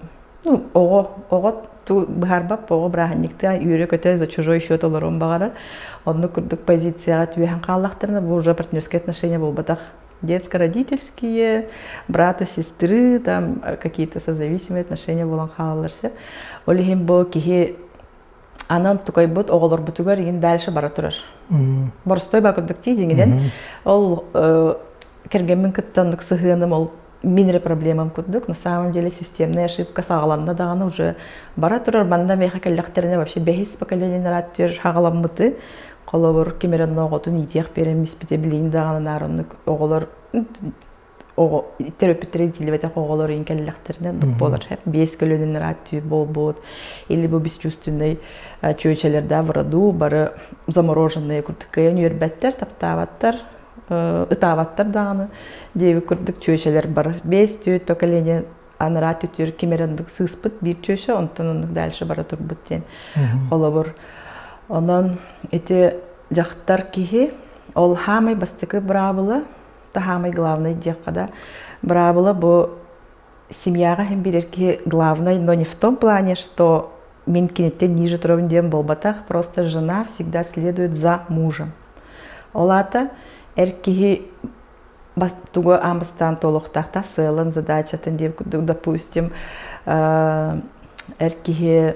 A: ну, оҕо, оҕо быһаарбат оҕо бырааһынньыктыы үөрэ-көтө за чужой счет олоруон баҕарар. Оннук курдук позицияҕа түбэһэн хааллахтарына, бу уже партнерские отношения буолбатах. Детско-родительские, брата, сестры, там какие-то созависимые отношения буолан хаалаллар сөп. Ол иһин бу киһи анан тукайбыт оҕолорбутугар игин дальше бара турар. Боростой ба курдук тии дьиҥинэн ол кэргэммин кытта оннук сыһыаным ол мин эрэ проблемам курдук. На самом деле системная ошибка саҕаланна даҕаны уже бара турар манна миэхэ кэллэхтэринэ вообще бэһис поколение арааттыыр хаҕаламмыты холобур ким эрэ оҕотун иитиэх биэрэн испитэ билигин даҕаны наар оннук оҕолор оҕо төрөппүттэрэ иитиллибэтэх оҕолор иин кэллэхтэринэ оннук буолар биэс көлүөнэн арааттыы буолбут или бу бесчувственный чүөчэлэрдээх в роду бары замороженные курдук кыайан үөрбэттэр таптаабаттар ытаабаттар даҕаны диэбит курдук чүөчэлэр бары биэс түөрт поколение анараа түтүр ким эрэ оннук сыыспыт биир чүөчэ онтон оннук дальше бара турбут диэн холобур онон ити дьахтар киһи ол хаамай бастакы быраабыла таһаамай главный диэххэ да быраабыла бу семьяҕа иһин биэрэр киһи главный но не в том плане что мин киниттэн ниже турабын диэн буолбатах просто жена всегда следует за мужем ол аата эр киһи тугу аан бастаан туолуохтаахта сыалын задачатын диэн курдук допустим эр киһи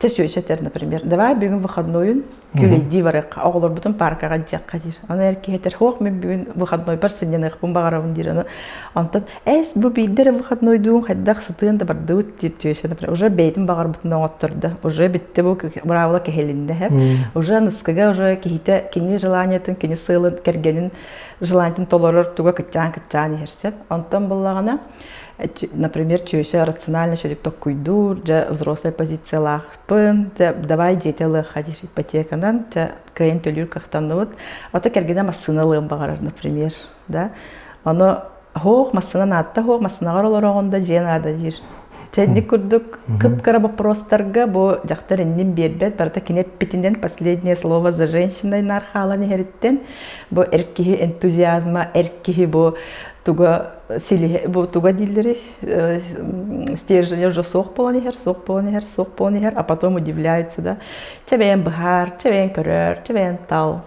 A: чөчөтөр например давай бүгүн выходнойун күлэйдии барыахха оҕолорбутун паркаҕа дьиэххэ диир аны эр киһи этэр суох мин бүгүн выходнойбар сынньаныахпын баҕарабын диир аны онтон эс бу биирдэ эрэ выходнойдуун хайдах сытыан да бардыбыт диир чүөчэ например уже бэйэтин баҕарбытын оҥоттордо уже бүттэ бу быраабыла кэһилиннэ һэ уже ныскыга уже киһитэ кини желаниетын кини сыалын кэргэнин желаниетын толорор туга кыччаан кыччаан иһэр сөп онтон буллаҕына например чүөчэ рационально чөдүк токкуйдуур дьэ взрослая позициялаахпын дьэ давай дьиэтэ ылыахха диир ипотеканан дьэ кыайан төлүүр кыахтанныбыт ото кэргэнэ массыына ылыан баҕарар например да ону. Хоох массына наадта хоох массынаҕар олороҕун да дьиэ наада диир. Чэнник курдук кып-кыра боппуруостарга бу дьахтар иннин биэрбэт, барыта кини эппитинэн последнее слово за женщиной наар хаалан иһэриттэн бу эр киһи энтузиазма, эр киһи бу туга силиһэ бу туга дииллэри стержня уже суох буолан иһэр, суох буолан иһэр, суох буолан иһэр, а потом удивляются да. Чэ бэйэм быһаар, чэ бэйэм көрөр, чэ бэйэм тал.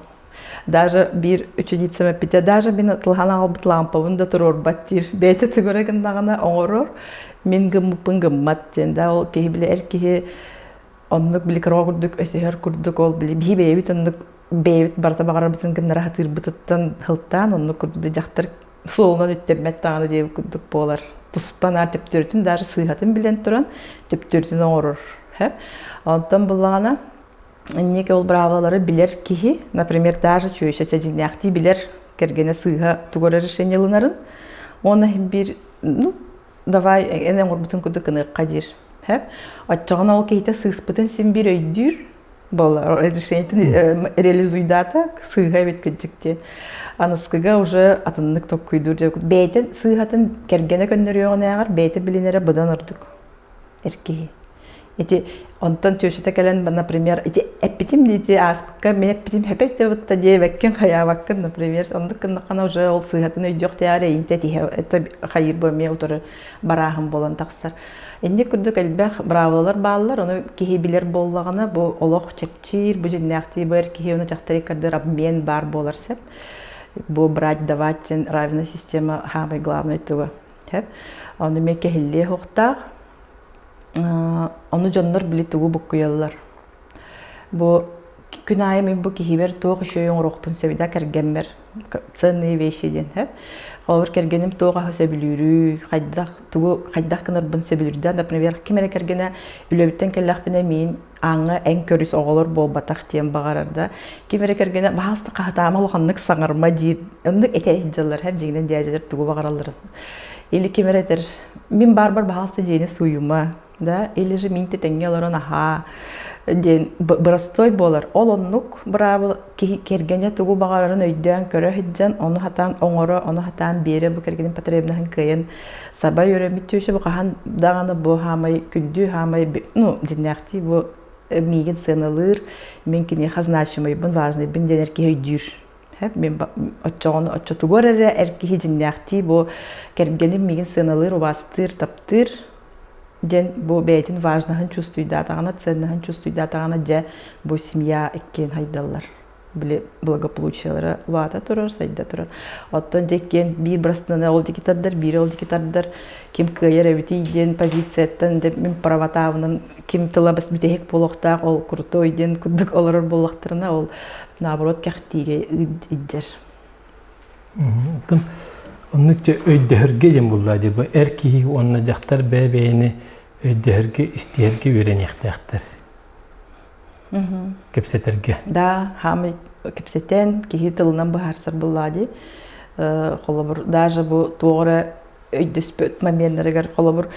A: Даже биир ученицам эппитэ, даже мин тылһан аҕалбыт лампабын да туруорбат диир. Бэйэтэ тугура гыннаҕына оҥорор, мин гыммыппын гыммат диэн. Да ол киһи били эр киһи оннук били кыра курдук өсөһөр курдук ол били биһи бэйэбит оннук бэйэбит барыта баҕарарбытын гыннара сатыырбытыттан сылтаан оннук курдук били дьахтар суолунан үттэммэт даҕаны диэбит курдук буолар. Туспа наар төптөрүтүн даже сыыһатын билэн туран төптөрүтүн оҥорор. Онтон буллаҕына Инник ол быраабылалары билэр киһи, например, даже чүөчэ дьиҥнээхтии билэр кэргэнэ сыыһа тугу эрэ решение ылынарын, уонна биир ну давай эн оҥорбутун курдук гыныахха диир. Сөп? Оччоҕуна ол киһитэ сыыспытын син биир өйдүүр буолла решениетин реализуйдаата сыыһа эбит кырдьык диэн. Аныскыга уже атыннык толкуйдуур дьэ бэйэтин сыыһатын кэргэнэ көннөрүөҕүнээҕэр бэйэтэ билинэрэ быдан ордук. эр киһи. Ити онтон тещата кэлэн, например, ити эппитим дии ити ааспыкка мин эппитим хэпэт да диэбэккин хайаабаккын, например, оннук гыннаххына уже ол сыыһатын өйдүөхтээҕэр эйинтэ этиһэ это хайыыр бу эмиэ утары барааһын буолан тахсар. Инник курдук элбэх быраабылалар бааллар, ону киһи билэр буоллаҕына бу олох чэпчиир, бу дьиннээхтии бу эр киһи ону дьахтар иккардыгар обмен баар буолар сөп. Бу брать давать диэн равенная система самый главный туга. Сөп. Ону эмиэ кэһиллиэ суохтаах. Ону дьоннор били тугу буккуйаллар. Бу күн аайы мин бу киһибэр туох үчүгэй оҥоруохпун сөбүй да кэргэммэр ценные вещи диэн сөп. Холобур кэргэним туох аһы сөбүлүүрүй, хайдах тугу хайдах гынарбын сөбүлүүр например, ким эрэ кэргэнэ үлэбиттэн кэллэхпинэ миин ааҥҥа эн көрүс оҕолор буолбатах диэн баҕарар да ким эрэ кэргэнэ баһаалыста хаһытаама улаханнык саҥарма диир оннук этэ сылдьаллар һэр дьиҥинэн дьээдьэлэр тугу баҕаралларын или ким эрэ этэр мин баарбар баһаалыста дьиэни сууйума да или же мин тэҥҥэ олорон аһаа диэн бырастой буолар ол оннук быраабыл киһи кэргэнэ тугу баҕарарын өйдөөн көрө сылдьан ону хатаан оҥоро ону хатаан биэрэ бу кэргэнин потребноһын кыайан саба үөрэммит түөшө бу хаһан даҕаны бу хаамай күндү хаамай ну дьиннээхтии бу миигин сыаналыыр мин киниэхэ значимыйбын важныйбын диэн эр киһи өйдүүр мин оччоҕуна оччотугар эрэ эр киһи дьиннээхтии бу кэргэним миигин сыаналыыр убаастыыр таптыыр диэн бу бэйэтин важноһын чувствуйдаатаҕына ценноһын чувствуйдаатаҕына дьэ бу семья иккиэн хайдаллар били благополучиелара улаата турар, сайда турар. Оттон дьэ иккиэн биир бырастыына ол диэки тардар, биир ол диэки тардар, ким кыайар эбитий диэн позицияттан дьэ мин правотаабынан ким тыла бас бүтэһик буолуохтаах, ол крутой диэн курдук олорор буоллахтарына, ол наоборот кэхтиигэ илдьэр.
B: Оттон оннук дьэ өйдөһөргө диэн буллаа дии бу эр киһи уонна дьахтар бэйэ-бэйэни өйдөһөргө, истиһэргэ үөрэниэхтээхтэр. Кэпсэтэргэ.
A: Да, хаамый кэпсэтэн, киһи тылынан быһаарсар буоллаа дии. Холобур, даже бу туох эрэ өйдөспөт моменнарыгар холобур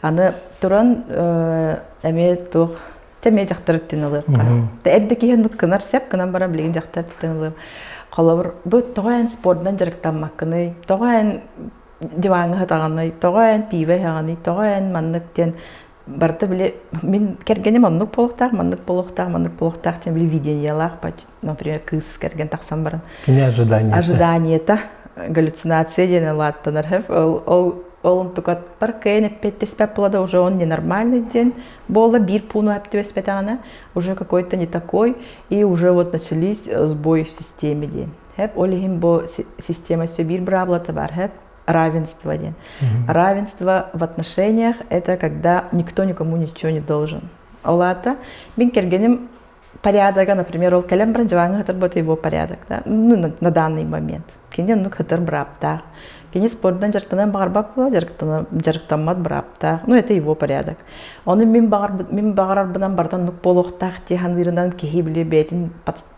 A: аны туран эмиэ туох эмиэ дьахтар өттүн ылыахха. Эрдэ киһи оннук гынар сөп гынан баран билигин дьахтар өттүн ылыам. Холобур, бу тоҕо эн спордунан дьарыктаммаккыный, тоҕо эн диваҥҥа сытаҕыный, тоҕо эн пиво иһэҕиний, тоҕо эн маннык диэн барыта били мин кэргэним оннук буолуохтаах, маннык буолуохтаах, маннык буолуохтаах диэн били видениелаах, например, кыыс кэргэн тахсан баран.
B: Кини ожиданиета.
A: Ожиданиета, галлюцинация диэн улааттанар. Ол, ол, ол онтукатпар кыайан эппиэттэспэт буола да уже он ненормальный диэн буолла биир пууну эптибэспэтэҕинэ уже какой-то не такой и уже вот начались сбои в системе диэн. Хэп, ол иһин бу система өссө биир быраабылата бар, хэп, равенство диэн. Равенство в отношениях – это когда никто никому ничего не должен. Ол аата мин кэргэним порядога, например, ол кэлэн баран дьыбааҥҥа сытар бот его порядок, да? Ну, на, на данный момент. Кини оннук сытар бырааптаах. Кини спордунан дьарыктанан баҕарбат буола, дьарыктаммат бырааптаах. Ну, это его порядок. Ону мин баҕар мин баҕарарбынан барыта оннук буолуохтаах дии саныырынан киһи били бэйэтин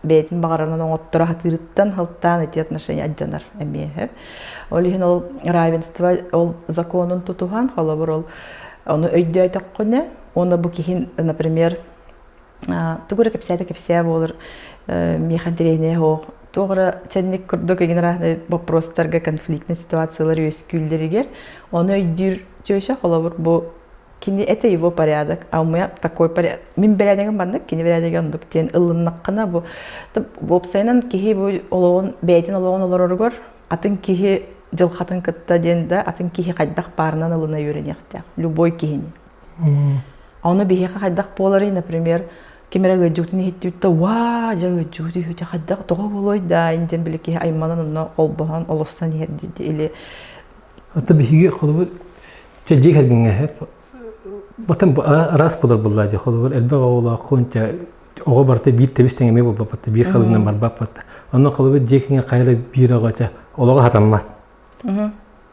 A: бэйэтин баҕарарынан оҥотторо сатыырыттан сылтаан ити отношения алдьанар эмиэ. Ол иһин ол равенство ол законун тутуһан, холобур ол ону өйдөөтөххүнэ, уонна бу киһин, например, тугу эрэ кэпсээтэ кэпсээ буолар миэхэ интэриэһинэй суох. Туох эрэ чэнник курдук игин вопростарга конфликтный ситуациялар үөскүүллэригэр ону өйдүүр теща холобур бу кини это его порядок, а у меня такой порядок. Мин бэрээдэгим маннык, кини бэрээдэгэ оннук диэн ылыннаххына бу уопсайынан киһи бу олоҕун бэйэтин олоҕун олороругар атын киһи дьылхатын кытта диэн да атын киһи хайдах баарынан ылына үөрэниэхтээх любой киһини. Ону биһиэхэ хайдах буоларый, например, ким эрэ ыалдьыбытын иһиттибит да уаа дьэ ыалдьыбыт үһү хайдах тоҕо буолуой да диэн били киһи айманан онно холбоһон олоссон иһэр или
B: Ата биһиги холобур чэ дьиэ кэргэҥҥэ эһэп Батан араас буолар буоллаа дьэ холобур элбэх оҕолооххун чэ оҕо барыта биир тэбис тэҥ эмиэ буолбаппат биир халыҥынан барбаппат онно холобур дьиэ кэргэҥҥэ хайа эрэ биир оҕо чэ олоҕо хатаммат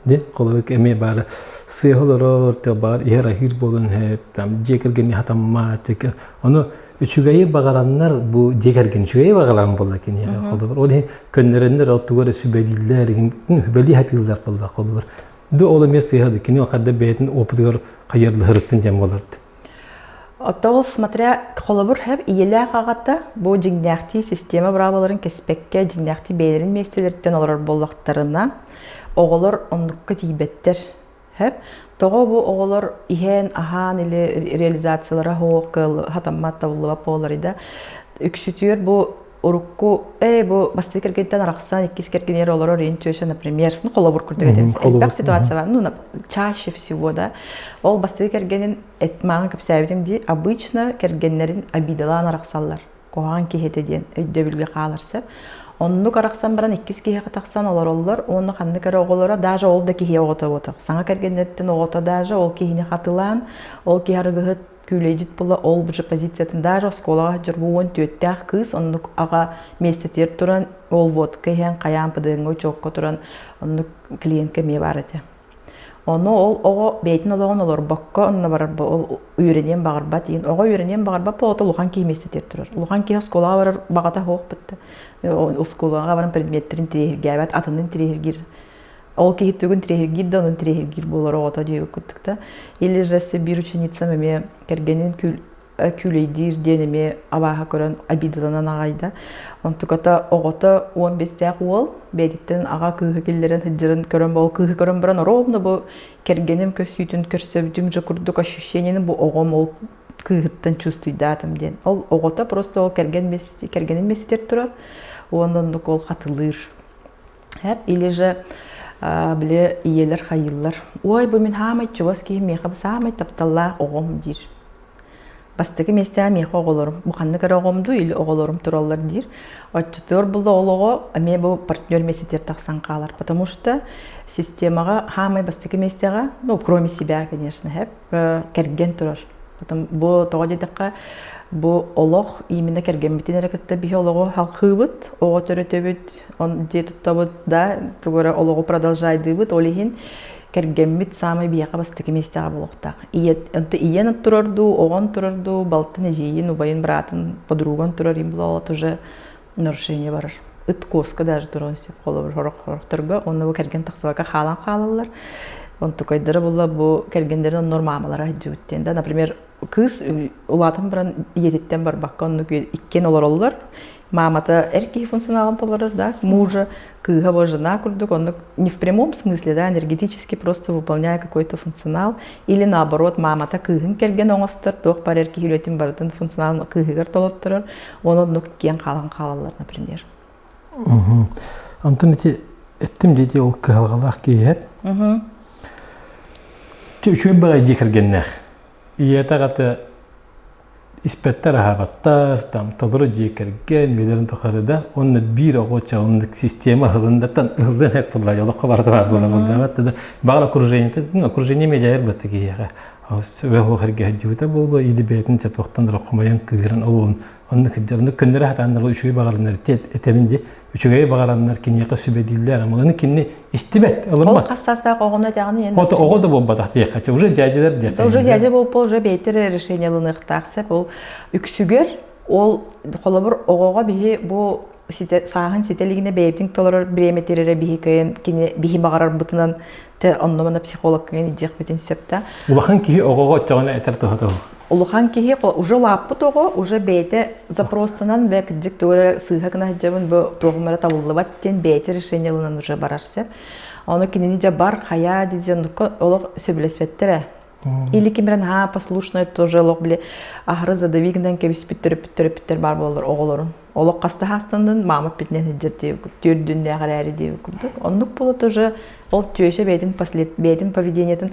B: Ди холобур эмиэ баара сыаһа олорор те баар иһэр аһыыр буолан иһэп там дьиэ кэргэни хатаммат ону үчүгэйи баҕараннар бу дьиэ кэргэн үчүгэйи баҕаран буолла киниэхэ холобур ол иһин көннөрөннөр ол тугу эрэ сүбэлииллэр сүбэлии сатыыллар буолла холобур ду ол эмиэ сыыһа ду кини хадда бэйэтин опытыгар хайырлыһырыттын диэн буолард.
A: Оттон смотря холобур хэп ийэлээх аҕата бу дьиҥнээхтии система быраабаларын кэспэккэ дьиҥнээхтии бэйэлэрин миэстэлэриттэн олорор буоллахтарына оҕолор оннукка тиийбэттэр. Хэп тоҕо бу оҕолор иһэн аһаан или реализациялара суох хатаммат табыллыбат буолар да үксүтүөр бу урукку ээ бу бастакы кэргэнтэн арахсан иккис кэргэнигэр олорор интуиция например ну холобур курдук этим элбэх ситуация бар ну чаще всего да ол бастакы кэргэнин мааҕын кэпсээбитим дии обычно кэргэннэрин обидалаан арахсаллар куһаҕан киһи этэ диэн өйдөбүлгэ хаалар сөп оннук арахсан баран иккис киһиэхэ тахсан олороллор уонна ханнык эрэ оҕолоро даже ол да киһи оҕото буотах саҥа кэргэннэриттэн оҕото даже ол киһини хатылаан ол киһи арыгыһыт күүлэйдьит була ол уже позициятын даже оскуолаҕа сылдьар бу 14-тээх кыыс оннук аҕа миэстэтигэр туран ол водка иһэн хайаан ПДН-ҥа учуокка туран оннук клиентка эмиэ баар этэ. Ону ол оҕо бэйэтин олоҕун олорбокко онно барар ол үөрэниэн баҕарбат иин оҕо үөрэниэн баҕарбат буолата улахан киһи миэстэтигэр турар. Улахан киһи оскуолаҕа барар баҕата суох бытта. Оскуолаҕа баран предметтэрин тириэһиргээбэт, атынын тириэһиргиир. Ол киһи тугун тириэһиргиир да онун тириэһиргиир буолар оҕото диэбит курдук да. Или же биир ученицам эмиэ кэргэнин күүлэйдиир диэн эмиэ абааһы көрөн обидаланан аҕайда. Онтуката оҕото 15-тээх уол бэйэтиттэн аҕа кыыһы киллэрэн сылдьарын көрөн ол кыыһы көрөн баран ровно бу кэргэним көссүүтүн көрсөбүтүм же курдук ощущениены бу оҕом ол кыыһыттан чувствуйдаатым диэн. Ол оҕото просто ол кэргэн кэргэнин миэстэтигэр турар уонна оннук ол хатылыыр. Или же били ийэлэр хайыыллар. Ой, бу мин хаамай чугас киһи миэхэ саамай тапталлаах оҕом диир. Бастакы миэстэҕэ миэхэ оҕолорум, бу ханнык эрэ оҕом дуу или оҕолорум тураллар диир. Оччотугар булла ол оҕо эмиэ бу партнер миэстэтигэр тахсан хаалар. Потому что системаҕа хаамай бастакы миэстэҕэ, ну, кроме себя, конечно, кэргэн турар. Потом бу тоҕо диэтэххэ, бу олох именно кэргэммитин эрэ кытта биһи олоҕу халхыыбыт, оҕо төрөтөбүт, дьиэ туттабыт да, тугу эрэ олоҕу продолжайдыыбыт, ол иһин кэргэммит саамай биһиэхэ бастакы миэстэҕэ буолуохтаах. Ийэн турар дуу, оҕон турар дуу, балтын, эдьиийин, убайын, быраатын, подруган турар им буолаат уже нарушение барар. Ыт куоска даже туруон сөп холобур сорох-сорохторго уонна бу кэргэн тахсыбакка хаалан хаалаллар. Онтукайдара буолла бу кэргэннэрин оннор маамалара сылдьыбыт диэн да. Например, кыыс улаатан баран ийэтиттэн барбакка оннук иккиэн олороллор. Маамата эр киһи функционалын толорор да, мужа, кыыһа бу жена курдук оннук не в прямом смысле, да, энергетически просто выполняя какой-то функционал или наоборот маамата кыыһын кэргэн оҥостор, туох бар эр киһи үлэтин барытын функционалын кыыһыгар толотторор, Оны оннук киэҥ хаалан хаалаллар, например.
B: Онтон ити эттим диэти ол кыһалҕалаах киһи Үчүгэй баҕайы дьиэ кэргэннээх. Ийэтэ аҕата испэттэр аһаабаттар, там толору дьиэ кэргэн, билэрин тухары да, уонна биир оҕо чаҕыннык система ыһылындаттан ыһыллан эп буолла, олоххо барыта баар буола буоллаабат да, баҕар окружение, окружение медиа батта киһиэхэ. Сүбэ суох эргэ сылдьыбыта буолуо, или бэйэтин чэ туохтан эрэ хомойон кыыһыран олуон оннук сылдьар. Оннук көннөрө сатааннар үчүгэй баҕараннар этэбин дии. Үчүгэйи баҕараннар киниэхэ сүбэлииллэр. Аны кинини истибэт, ылыммат.
A: Ол хас саастаах оҕону этэҕин
B: Ото оҕо да буолбатах диэххэ, уже дядялар диэххэ.
A: Уже дядя буолпа уже бэйэтэ решение ылыныахтаах сөп. Ол үксүгэр ол холобур оҕоҕо биһи бу сааһын ситэ илигинэ бэйэбитин толорор бириэмэтигэр эрэ биһи кыайан кини биһи баҕарарбытынан те онно мана психолог кыайан илдьиэхпитин сөп да.
B: Улахан киһи оҕоҕо оччоҕуна этэр туһа туох.
A: Улахан киһи уже улааппыт оҕо уже бэйэтэ запростанан бэ кырдьык тугу эрэ сыыһа гына сылдьабын бу туоҕум эрэ табыллыбат диэн бэйэтэ решение ылынан уже барар сөп. Ону кинини дьэ бар хайаа диэн оннукка олох сөбүлэспэттэр ээ. Или ким эрэ наһаа послушный тоже олох били аһары задавик гынан кэбиспит төрөппүт төрөппүттэр баар буолаллар оҕолорун. Олох хаста хастаннын маама эппитинэн сылдьар диэбит түөрдүннээх эрээри диэбит курдук. Оннук буола тоже ол теща бэйэтин послед бэйэтин поведениетын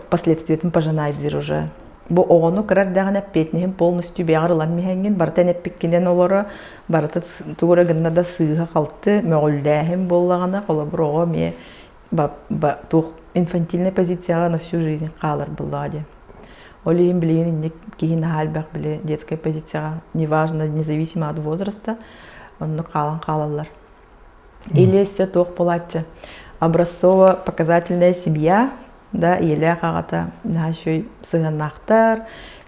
A: последствиятын пожинает уже. Бу оҕону кыра эрдэҕинэ эппиэтинэһин полностью бэйэҕэр ылан миһэҥҥин барыта эн эппиккинэн олоро барыта тугу эрэ гынна да сыыһа-халты мөҕүллээһин буоллаҕына холобур оҕо эмиэ туох инфантильнай позицияҕа на всю жизнь хаалар буоллаҕа дии. Ол иһин билигин инник киһи наһаа элбэх били детскай позицияҕа неважно независимо от возраста оннук хаалан хаалаллар. Или өссө туох буолааччы образцово показательная семья да ийэлээх аҕата наһаа үчүгэй сыһыаннаахтар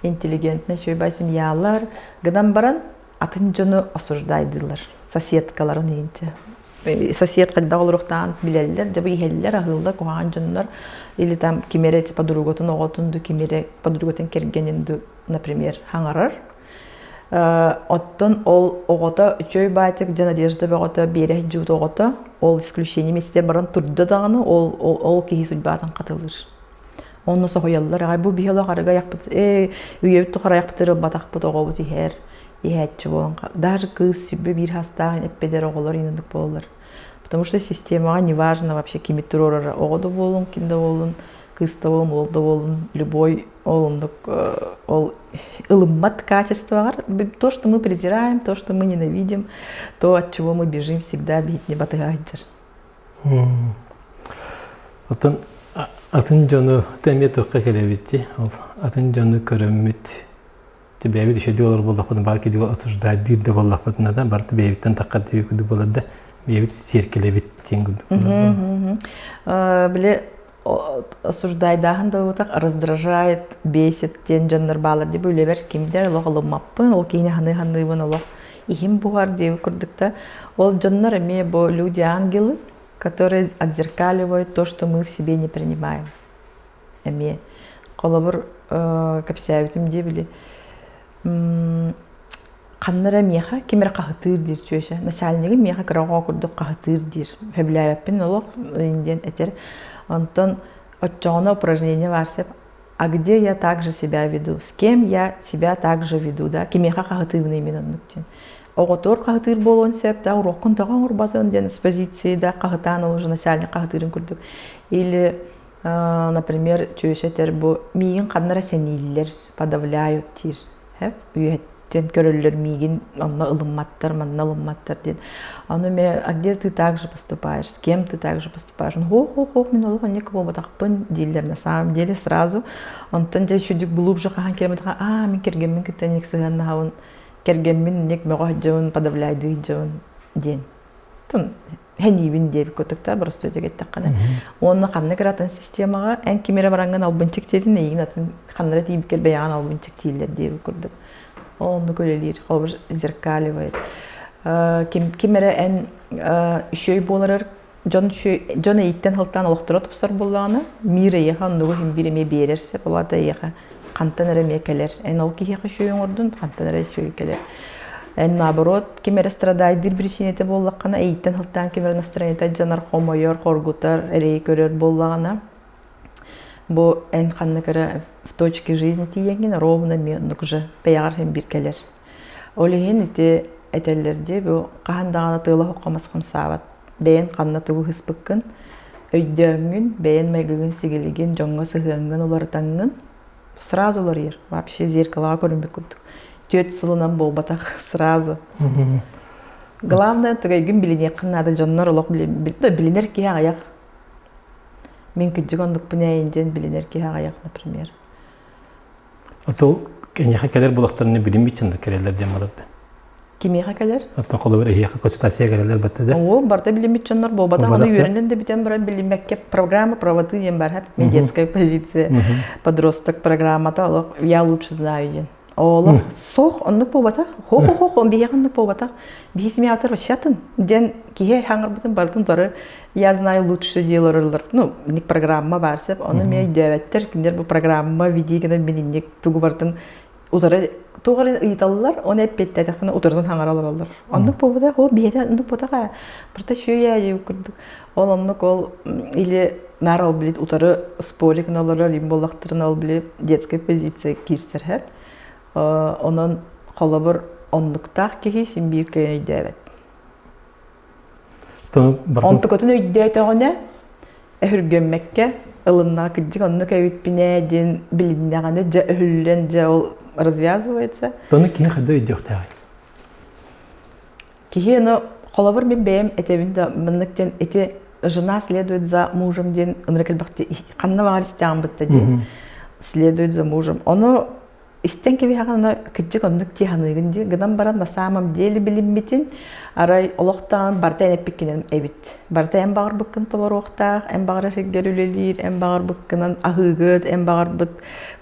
A: интеллигентный үчүгэй семьялар гынан баран атын дьону осуждайдыылар соседкаларын иһинчэ сосед хайдах олоруохтааҕын билэллэр, дьэ бу иһэллэр, аһыыллар, куһаҕан дьоннор или там ким эрэ подругатын оҕотун ду, ким эрэ подругатын кэргэнин ду, например, хаҥарар. Оттон ол оҕото үчүгэй баайтык дьэ Надежда бөҕөтө биэрэ дьуут оҕото ол исключение миэстэтигэр баран турда даҕаны ол ол киһи судьбатын хатылыыр. Онно соһуйаллар аҕай бу биһи олох арыгы айахпыт ээ үйэбит тухары айахпытыгар ылбатахпыт оҕобут иһэр иһээччи буолан даже кыыс сүбэ биир хастаах эппэдэр оҕолор инник буолаллар потому что системаҕа неважно вообще кими туруорара оҕо да буолун ким да буолун кыыс да буолун уол да буолун любой ол оннук ол ылыммат качествоҕар то что мы презираем то что мы ненавидим то от чего мы бежим всегда биһитини батыһа сылдьар.
B: Оттон атын дьону эмиэ туохха кэлэбит ол атын дьону көрөммүт бэйэбит үчүгэй олор буоллахпытына баар киһи осуждать диир да буоллахпытына да барыта бэйэбиттэн таххар диэби курдук буолар да бэйэбит сиэркилэбит диэн курдук
A: Били осуждайдааһын да буолбатах раздражает бесит диэн дьоннор баалар дии бу үлэбэр кимдэр олох ылыммаппын ол киһини ханыы-ханыыбын олох иһим буһар диэбит курдук да ол дьоннор эмиэ бу люди ангелы которые отзеркаливают то что мы в себе не принимаем эмиэ холобур кэпсээбитим дии били ханна эрэ миэхэ ким эрэ хаһытыыр диир чүөчэ начальнигым миэхэ кыра оҕо курдук хаһытыыр диир сөбүлээбэппин олох диэн этэр онтон оччоҕуна упражнение баар сөп а где я также себя веду с кем я себя также веду да кимиэхэ хаһытыыбыный мин оннук диэн оҕотуор хаһытыыр буолуон сөп да уруоккун тоҕо оҥорботун диэн с позиции да хаһытаан ол уже начальник хаһытыырын курдук или например чүөчэ этэр бу миигин ханна эрэ сэнииллэр подавляют диир үөһэттэн көрөллөр миигин онно ылымматтар манна ылымматтар диэн ону мэ а где ты так же поступаешь с кем ты так же поступаешь хо хо хо мин олох оннук буолбатахпын дииллэр на самом деле сразу онтон дьэ үчүгдүк глубже хаһан кэлбэтэхэ аа мин кэргэммин кытта инник сыһыаннаһабын кэргэммин инник мөҕө сылдьабын подавляйдыы сылдьабын диэн хэниибин диэбит курдук боростуойдук эттэххинэ уонна ханнык эрэ атын системаҕа эн ким эрэ бараҥҥын албынчык диэтин эйигин атын ханна эрэ тиийбиккэр бэйэҕин албынчык дииллэр диэбит курдук ол оннук үлэлиир холобур зеркаливает ким ким эрэ эн үчүгэй буоларар дьон дьон эйиттэн сылтаан олохторо тупсар буоллаҕына мир эйиэхэ оннугу иһин биир эмиэ биэрэр сөп ол аата эйиэхэ хантан эрэ эмиэ кэлэр эн ол киһиэхэ үчүгэй оҥордун хантан эрэ үчүгэй кэлэр эн наоборот ким эрэ страдайдыыр причинэтэ буоллаххына эйиттэн сылтаан ким эрэ настроениета дьанар хомойор хоргутар эрэйи көрөр буоллаҕына бу эн ханнык эрэ в точке жизни тиийэҥҥин ровно эмиэ оннук уже бэйэҕэр иһин биир кэлэр Ол иһин ити этэллэр дии бу хаһан даҕаны тыала оһоххо мас хамсаабат. Бэйэн ханна тугу ыһыспыккын өйдөөҥҥүн, бэйэн майгыгын-сигилигин, дьоҥҥо сыһыаҥҥын уларытаҥҥын сразу уларыйар. Вообще зеркалаҕа көрүммүт курдук. Түөрт сылынан буолбатах сразу. Главное түгэйгин билиниэххин наада дьоннор олох билинэр киһи аҕыйах. Мин кырдьык оннукпун ээ диэн билинэр киһи аҕыйах, например.
B: Отол эйиэхэ кэлэр булахтарына билиммит дьоннор кэлэллэр диэн баларда.
A: Кимиэхэ кэлэр?
B: Оттон холобур эһиэхэ консультация кэлэллэр батта да?
A: Оо, барыта билиммит дьоннор буолбатах. Аны үөрэнэн да бүтэн баран билиммэккэ программа правоты диэн бар, детская позиция, подросток программата олох я лучше знаю диэн. Олох суох оннук буолбатах. Хо-хо-хо биһиэхэ оннук буолбатах. Биһи семьятар вообще атын диэн киһи хаҥырбытын барытын утары я знаю лучше диэлэр ну инник программа баар сеп ону эмиэ өйдөөбөттөр кинилэр бу программа види гынан мин инник тугу барытын утары туох эрэ ыйыталлар оны эппиэттэтэххинэ утарытын хаҥара олороллор оннук буолбатах ол биһиэтэ оннук буолбатах ээ барыта үчүгэй ээ курдук ол оннук ол или наар ол били утары спорик олорор им буоллахтарына ол били детская позиция киирсэр һэп онон холобур оннуктаах киһи син биир кыайан өйдөөбөт онтукатын өйдөөтөҕүнэ өһүргэммэккэ ылыннаҕа кырдьык оннук эбиппин ээ диэн билиннэҕинэ дьэ өһүллэн дьэ ол развязывается.
B: Тону киһи хайда өйдүөхтээҕий?
A: Киһи ону холобур мин бэйэм этэбин да маннык диэн ити жена следует за мужем диэн ынырык элбэхти ханна баҕар истэҕин бытта диэн следует за мужем. Ону истэн кэбиһэҕин ону кырдьык оннук дии саныыгын дии гынан баран на самом деле билиммитин арай олохтоон барыта эн эппиккинэн эбит барыта эн баҕарбыккын толоруохтаах эн баҕарар сиргэр үлэлиир эн баҕарбыккынан аһыыгыт эн баҕарбыт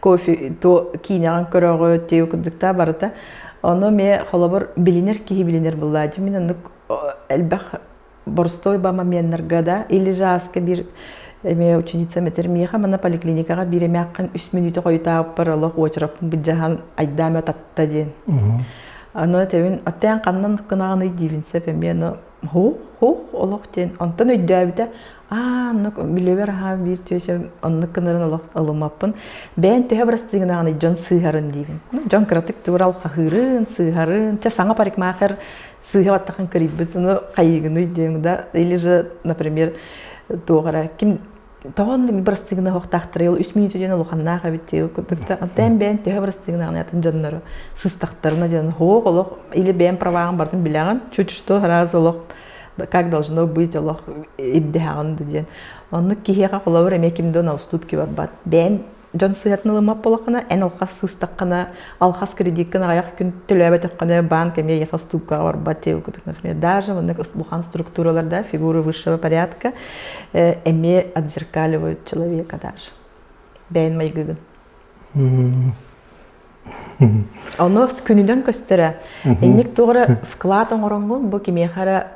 A: кофе то киинэҕин көрөҕүт тиэ курдуктаа барыта ону эмиэ холобур билинэр киһи билинэр буллаадьы мин оннук элбэх боростуой ба моменнарга да или же ааска биир эмиэ ученицам этэр миэхэ манна поликлиникаҕа биир эмээххин үс мүнүүтэ хойутаабыппар олох уочараппын былдьаһан айдаама татта диэн аны этэбин оттоон ханнан гынаҕыный диибин сөп эмиэ ону хух хух олох диэн онтон өйдөөбүтэ аа оннук билэбэр аһаа биир түөсэм оннук гынарын олох ылыммаппын бэйэн төһө бырастыы гынаҕыный дьон сыыһарын диибин дьон кыратык тугу алхаһыырын сыыһарын чэ саҥа парикмахер сыыһа баттахын кырыйбыт ону хайыыгыный диэҥ да или же например туох эрэ ким тоҕо оннук бырастыгына оһохтаахтарый ол үс мүнүүтэ диэн улаханнаах эбит диэн курдук да оттон бэйэн төһө бырастыгынаҕына атын дьоннору сыстахтарына диэн хоох олох или бэйэн праваҕын бартын билэҕин чуть что сразу олох как должно быть олох ирдэһэҕин диэн оннук киһиэхэ холобур эмиэ ким да на уступки барбат бэйэн дьон сыһыатын ылыммат буоллаххына, эн алхас сыыстаххына, алхас кредиккин аҕыйах күн төлөөбөтөххүнэ, банк эмиэ эйиэхэ устуупкаҕа барбат диэбит курдук, например, даже маннык улахан структуралар да, фигуры высшего порядка эмиэ отзеркаливают человека даже. Бэйэн майгыгын. Ону күнүнэн көстөрө. Инник туох эрэ вклад оҥороҥҥун бу кимиэхэ эрэ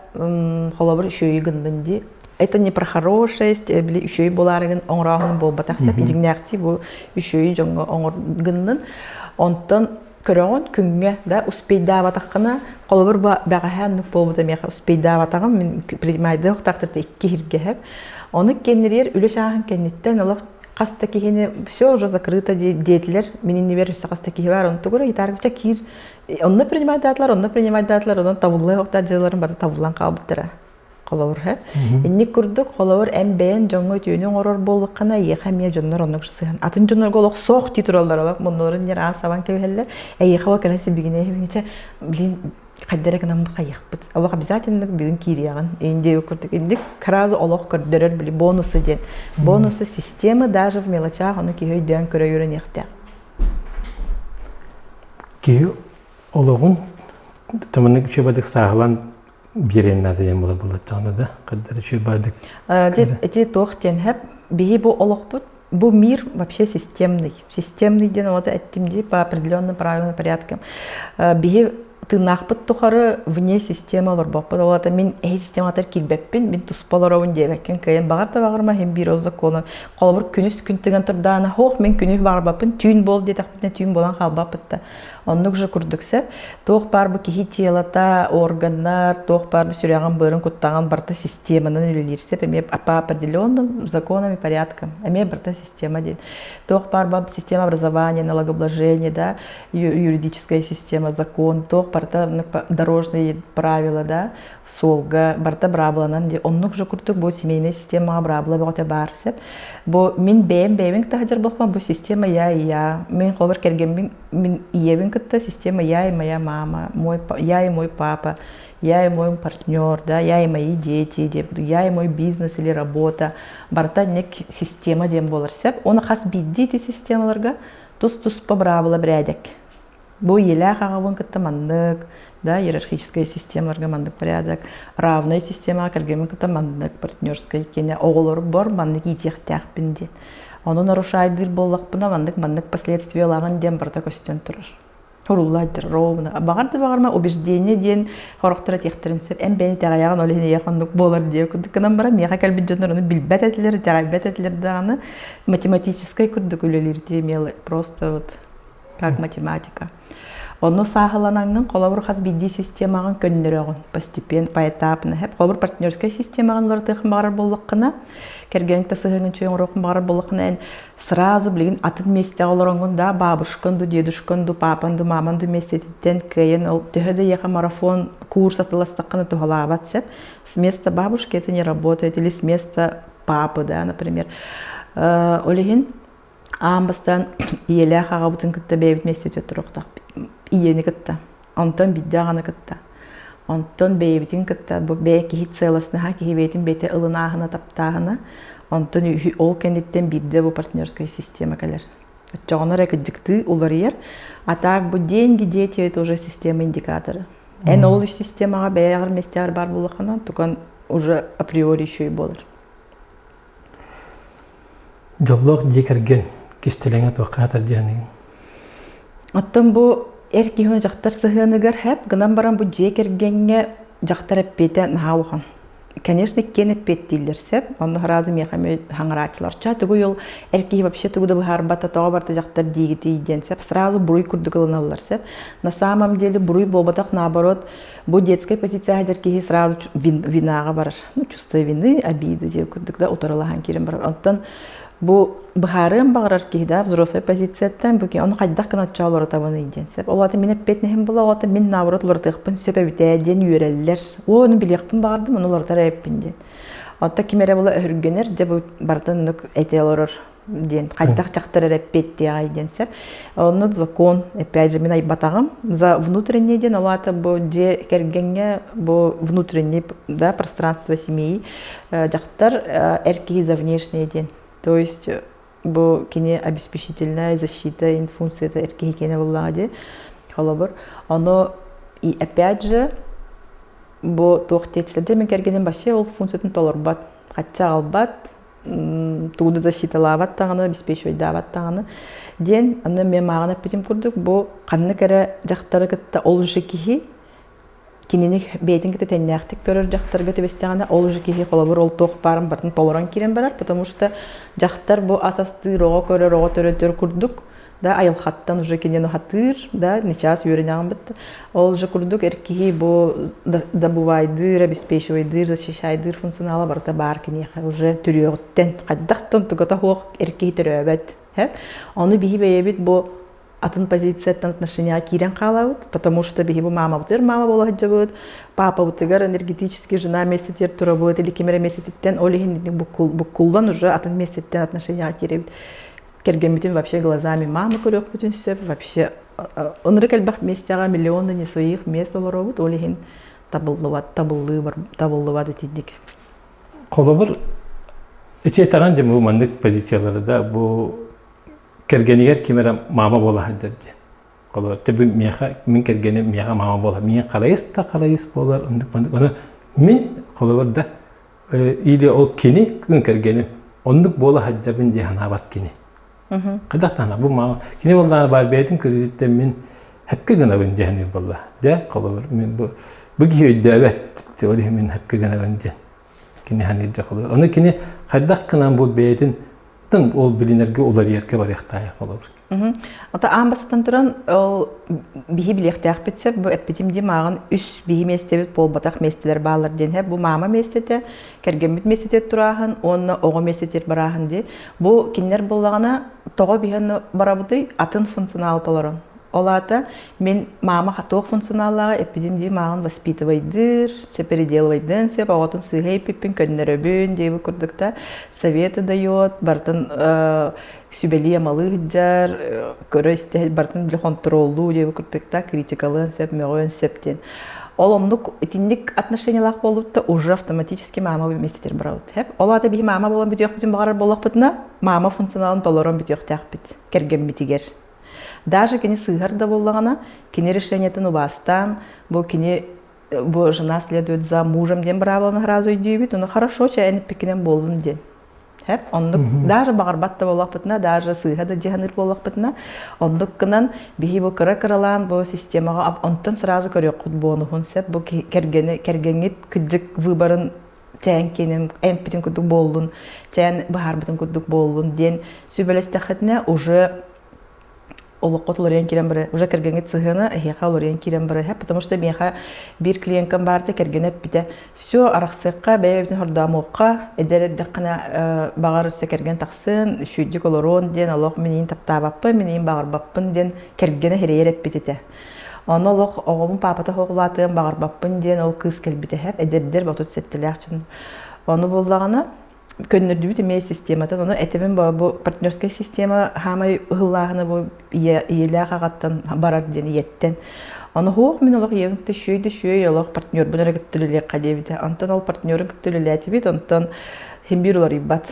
A: холобур үчүөйү гыннын дии. Это не про хорошесть, били үчүөй буолаарыгын оҥорооһун буолбатах сөп. Дьиҥнээхтии бу үчүөйү дьоҥҥо оҥор гыннын. Онтон көрөҕүн күҥҥэ да успейдаабатаххына холобур бу бэҕэһээ оннук буолбута миэхэ успейдаабатаҕым мин принимайдыы охтаахтарта икки иһиргэһэп. Ону кэнниригэр үлэ чааһын кэнниттэн олох хас да киһини все уже закрыто диэтилэр мин иннибэр өссө хас да киһи бар онтугура гитаргыча киир онно принимайдаатылар онно принимайдаатылар онон табыллыа охтар дьыаларын бары табыллан хаалбыттара холобур инник курдук холобур эн бэйэн дьоҥҥо үтүөнү оҥорор буоллаххына эйиэхэ эмиэ дьоннор оннук сыһан атын дьоннорго олох суох дии тураллар олох муннуларын ньир аа сабан кэбиһэллэр эйиэхэ ол кэлэн сибигинэ блин хайда эрэ гынан хайыахпыт олох обязательно бүгүн киириэҕин индия курдук инник сразу олох көрдөрөр били бонусы диэн бонусы системы даже в мелочах ону киһи өйдөөн көрө үөрэниэхтээх
B: киһи олоҕун таманнык үчүгэй сааһылан биэриэн наада диэн буолар буоллаччаҕына да хаддар үчүгэй
A: ити туох диэн хэп биһи бу олохпут бу мир вообще системный. Системный диэн оҕото эттим дии по определенным правилам и порядкам. Биһи тыыннаахпыт тухары вне системы олорбоппут. Ол аата мин эһи систематар киирбэппин, мин туспа олоробун диэбэккин кыайан баҕар да баҕарма иһин биир ол законун. Холобур күнүс күн тыган турдаана хоох мин күнү баҕарбаппын түүн буол диэтэхпинэ түүн буолан хаалбаппыт да. Оннук же курдук сөп. Туох баар бу киһи телата, органнар, туох баар бу сүрэҕин, быарын, куттаҕын барыта системанан үлэлиир сөп. Эмиэ по определенным законам и порядкам. Эмиэ барыта система диэн. Туох баар бу система образования, налогообложения, да, юридическая система, закон, туох барыта дорожные правила, да, суолга барыта быраабыланан дии. Оннук же курдук бу семейная системаҕа быраабыла бөҕөтө баар сөп. Бу мин бэйэм бэйэбин таһдьар буолбам, бу система я и я. Мин холобур кэргэммин мин ийэбин кытта система я и моя мама, мой, я и мой папа, я и мой партнер, да, я и мои дети, я и мой бизнес или работа. Барыта инник система диэн буолар сөп. Оны хас биирдии ити системаларга тус-туспа быраабыла бирээдэк. Бу ийэлээх аҕабын кытта маннык, да, иерархическая системаларга маннык порядок, равная системаҕа кэргэммин кытта маннык, партнерскай киэнэ оҕолорбор маннык иитиэхтээхпин диэн. Ону нарушайдыыр буоллахпына маннык маннык последствиялааҕын диэн барыта көстөн турар. Суруллааччы ровно. Баҕар да баҕарма убеждение диэн хорохтор этиэхтэрин сөп. Эн бэйэни итэҕэйэҕин, ол иһин эйиэхэ оннук буолар диye курдук гынан баран, миэхэ кэлбит дьоннор ону билбэт этилэр, итэҕэйбэт этилэр даҕаны. Математическай курдук үлэлиир дии просто вот как математика. Онно сааһыланаҥҥын холобур хас биирдии системаҕын көннөрөҕүн постепенно, поэтапно. Холобур партнерскай системаҕын уларытыаххын баҕарар буоллаххына, кэргэниҥ да сыһыанын үчүгэй оҥоруоххун баҕарар буоллаххына, эн сразу билигин атын миэстэҕэ олороҥҥун да бабушкан ду, дедушкан ду, папан ду, маман ду миэстэтиттэн кыайан ол төһө да эйиэхэ марафон курс атыластаххына туһалаабат сөп. С места бабушки это не работает или с места папы, да, например. Ол иһин аан бастаан ийэлээх аҕабытын кытта бэйэбит миэстэтигэр туруохтаахпыт. Ийэни кытта. Онтон биирдэ аҕаны кытта. Онтон бэйэбитин кытта бу бэйэ киһи целостнаһа, киһи бэйэтин бэйэтэ ылынааһына, таптааһына. Онтон ол кэнниттэн биирдэ бу партнерская система кэлэр. Оччоҕуна эрэ кырдьыктыы уларыйар. А так бу деньги, дети это уже система индикаторы. Эн ол үс системаҕа бэйэҕэр миэстэҕэр баар буоллаххына, тукан уже априори еще и буолар.
B: Дьоллоох дьиэ кэргэн кистэлэҥэ туохха хатар диэхиниҥин?
A: Оттон бу эр киһи дьахтар сыһыаныгар хэп гынан баран бу дьиэ кэргэҥҥэ дьахтар эппиэтэ наһаа улахан. Конечно, киэн эппиэттииллэр сөп. Онно сразу миэхэ эмиэ хаҥырааччылар. Ча тугуй ол эр киһи вообще тугу да быһаарбата, тоҕо барыта дьахтар диигитий диэн сөп. Сразу буруй курдук ылыналлар сөп. На самом деле буруй буолбатах, наоборот, Бу детскай позиция сылдьар киһи сразу винаҕа барар. Ну, чувство вины, обиды диэн курдук да утарылаһан киирэн барар. Оттон бу быһаарыан баҕарар киһи да взрослай позицияттан бу ону хайдах гына оччо олоротабыный диэн сөп. Ол аата мин эппиэтинэһим була, ол аата мин наоборот уларытыахпын сөп эбитээ диэн үөрэллэр. Оо, ону билиэхпин баҕардым, ону уларытар эбиппин диэн. Оттон ким эрэ була өһүргэнэр, дьэ бу барытын оннук этэ олорор диэн хайдах дьахтар эрэ эппиэттиэҕэй диэн сөп. Онно закон, опять же, мин айбатаҕым. За внутренний диэн ол аата бу дьиэ кэргэҥҥэ бу внутренний да, пространство семьи дьахтар эр киһи за внешнее диэн. То есть бу кини обеспечительная защита функцията эр киһи киэнэ буоллаҕа дии. Холобур. Ону и опять же бу туох диэччилэр мин кэргэним вообще ол функциятын толорбот. Хачча аҕалбат, тугу да защиталаабат даҕаны, обеспечивайдаабат даҕаны диэн аны мен мааҕын эппитим курдук бу ханнык эрэ дьахтары кытта ол уже киһи кинини бэйэтин кытта тэннээхтик көрөр дьахтарга түбэстэҕинэ ол уже киһи холобур ол туох баарын барытын толорон киирэн барар потому что дьахтар бу ас астыыр оҕо көрөр оҕо төрөтөр курдук да айылхаттан уже кинини хатыыр да нечаас үөрэнэҕин бытта ол же курдук эр киһи бу добывайдыыр обеспечивайдыыр защищайдыыр функционала барыта баар киниэхэ уже төрүөҕүттэн хайдахтан тугата суох эр киһи төрөөбөт ону биһи бэйэбит бу атын позицияттан отношенияҕа киирэн хаалабыт потому что биһи бу маамабытыгар маама буола сылдьабыт папабытыгар энергетически жена миэстэтигэр турабыт или ким эрэ миэстэтиттэн ол иһин буккуллан уже атын миэстэттэн отношенияҕа киирэбит кэргэммитин вообще глазами мамы көрүөхпүтүн сөп вообще ынырык элбэх миэстэҕэ миллионы не своих мест олоробут ол иһин табыллыбат табыллыы табыллыбат итинник
B: холобур ити этэҕин дьэ бу маннык позициялары да бу кэргэнигэр ким эрэ мама буола сылдьар диэн холобур те бу миэхэ мин кэргэним миэхэ мама буола миэхэ харайыс да харайыс буолар оннук маннык ону мин холобур да или ол кини күн кэргэним оннук буола сылдьабын дии санаабат кини хайдах даҕаны бу маа кини буоллаҕына баар бэйэтин көрүүтүттэн мин хэпкэ гынабын дии саныыр буолла дьэ холобур мин бу бу киһи өйдөөбөт ол иһин мин хэпкэ гынабын диэн кини саныыр дьэ холобур ону кини хайдах гынан бу бэйэтин ол билинэргэ уларыйарга барыахтаах холобур
A: Ото аан бастатан туран, ол биһи билиэхтээхпит сөп, бу эппитим дии мааҕын үс биһи миэстэбит буолбатах миэстэлэр бааллар диэн һэ. Бу маама миэстэтэ, кэргэммит миэстэтигэр турааһын уонна оҕо миэстэтигэр барааһын дии. Бу кинилэр буоллаҕына тоҕо биһи онно барабытый? Атын функционал толорон. Ол аата мин маама туох функционаллааҕы эппитим дии мааҕын воспитывайдыыр, переделывайдыан сөп, оҕотун сыыһа ииппиппин көннөрөбүн диэбит курдук да советы дает, барытын сүбэлии-амалыы сылдьар, көрө-истэ барытын били хонтуруоллуу диэбит курдук да критикалыан сөп, мөҕүөн сөп диэн. Ол оннук итинник отношениялаах буолбут уже автоматически мама вместе барабыт. Ол аата биһи мама буолан бүтүөхпүтүн баҕарар буоллахпытына, мама функционалын толорон бүтүөхтээхпит кэргэммитигэр. Даже кини сыыһар да буоллаҕына, кини решениетын убаастаан, бу кини бу жена следует за мужем диэн быраабыланы сразу өйдүүбүт, ону хорошо, чэ эн иппиккинэн буоллун диэн. Хэп, оннук даже баҕарбат да буоллахпытына, даже сыыһа да дьаһаныр буоллахпытына, оннук гынан биһи бу кыра-кыралаан бу системаҕа онтон сразу көрүөххүт бонуһун сөп бу кэргэни кэргэҥҥит кыдьык выборын чээн киэнин эмпитин курдук буоллун, чээн быһаарбытын курдук буоллун диэн сүбэлэстэххитинэ уже олоххо уларыйан киирэн барар уже кэргэҥҥит сыһыана эһиэхэ уларыйан киирэн барар потому что миэхэ биир клиенткам баарта кэргэнэ эппитэ все арахсыахха бэйэбитин хордоомуохха эдэр эрдэххинэ баҕар өссө кэргэн тахсыан үчүгэйдик олоруон диэн олох миниин таптаабаппын миниин баҕарбаппын диэн кэргэнэ хирэйэр эппит этэ ону олох оҕобун паапата хоҕулаатыан баҕарбаппын диэн ол кыыс кэлбитэ эдэрдэр 37-лээх дьон ону буллаҕына көннөрдүбүт эмиэ систематын ону этибин бу партнерскай система хаамай ыһыллааһына бу ийэлээх аҕаттан барар диэн ийэттэн ону хуох мин олох ийэбин кытта шүөй да шүөй олох партнербун эрэ кытта үлэлиэххэ диэбитэ онтон ол партнерын кытта үлэлээтибит онтон хим биир уларыйбат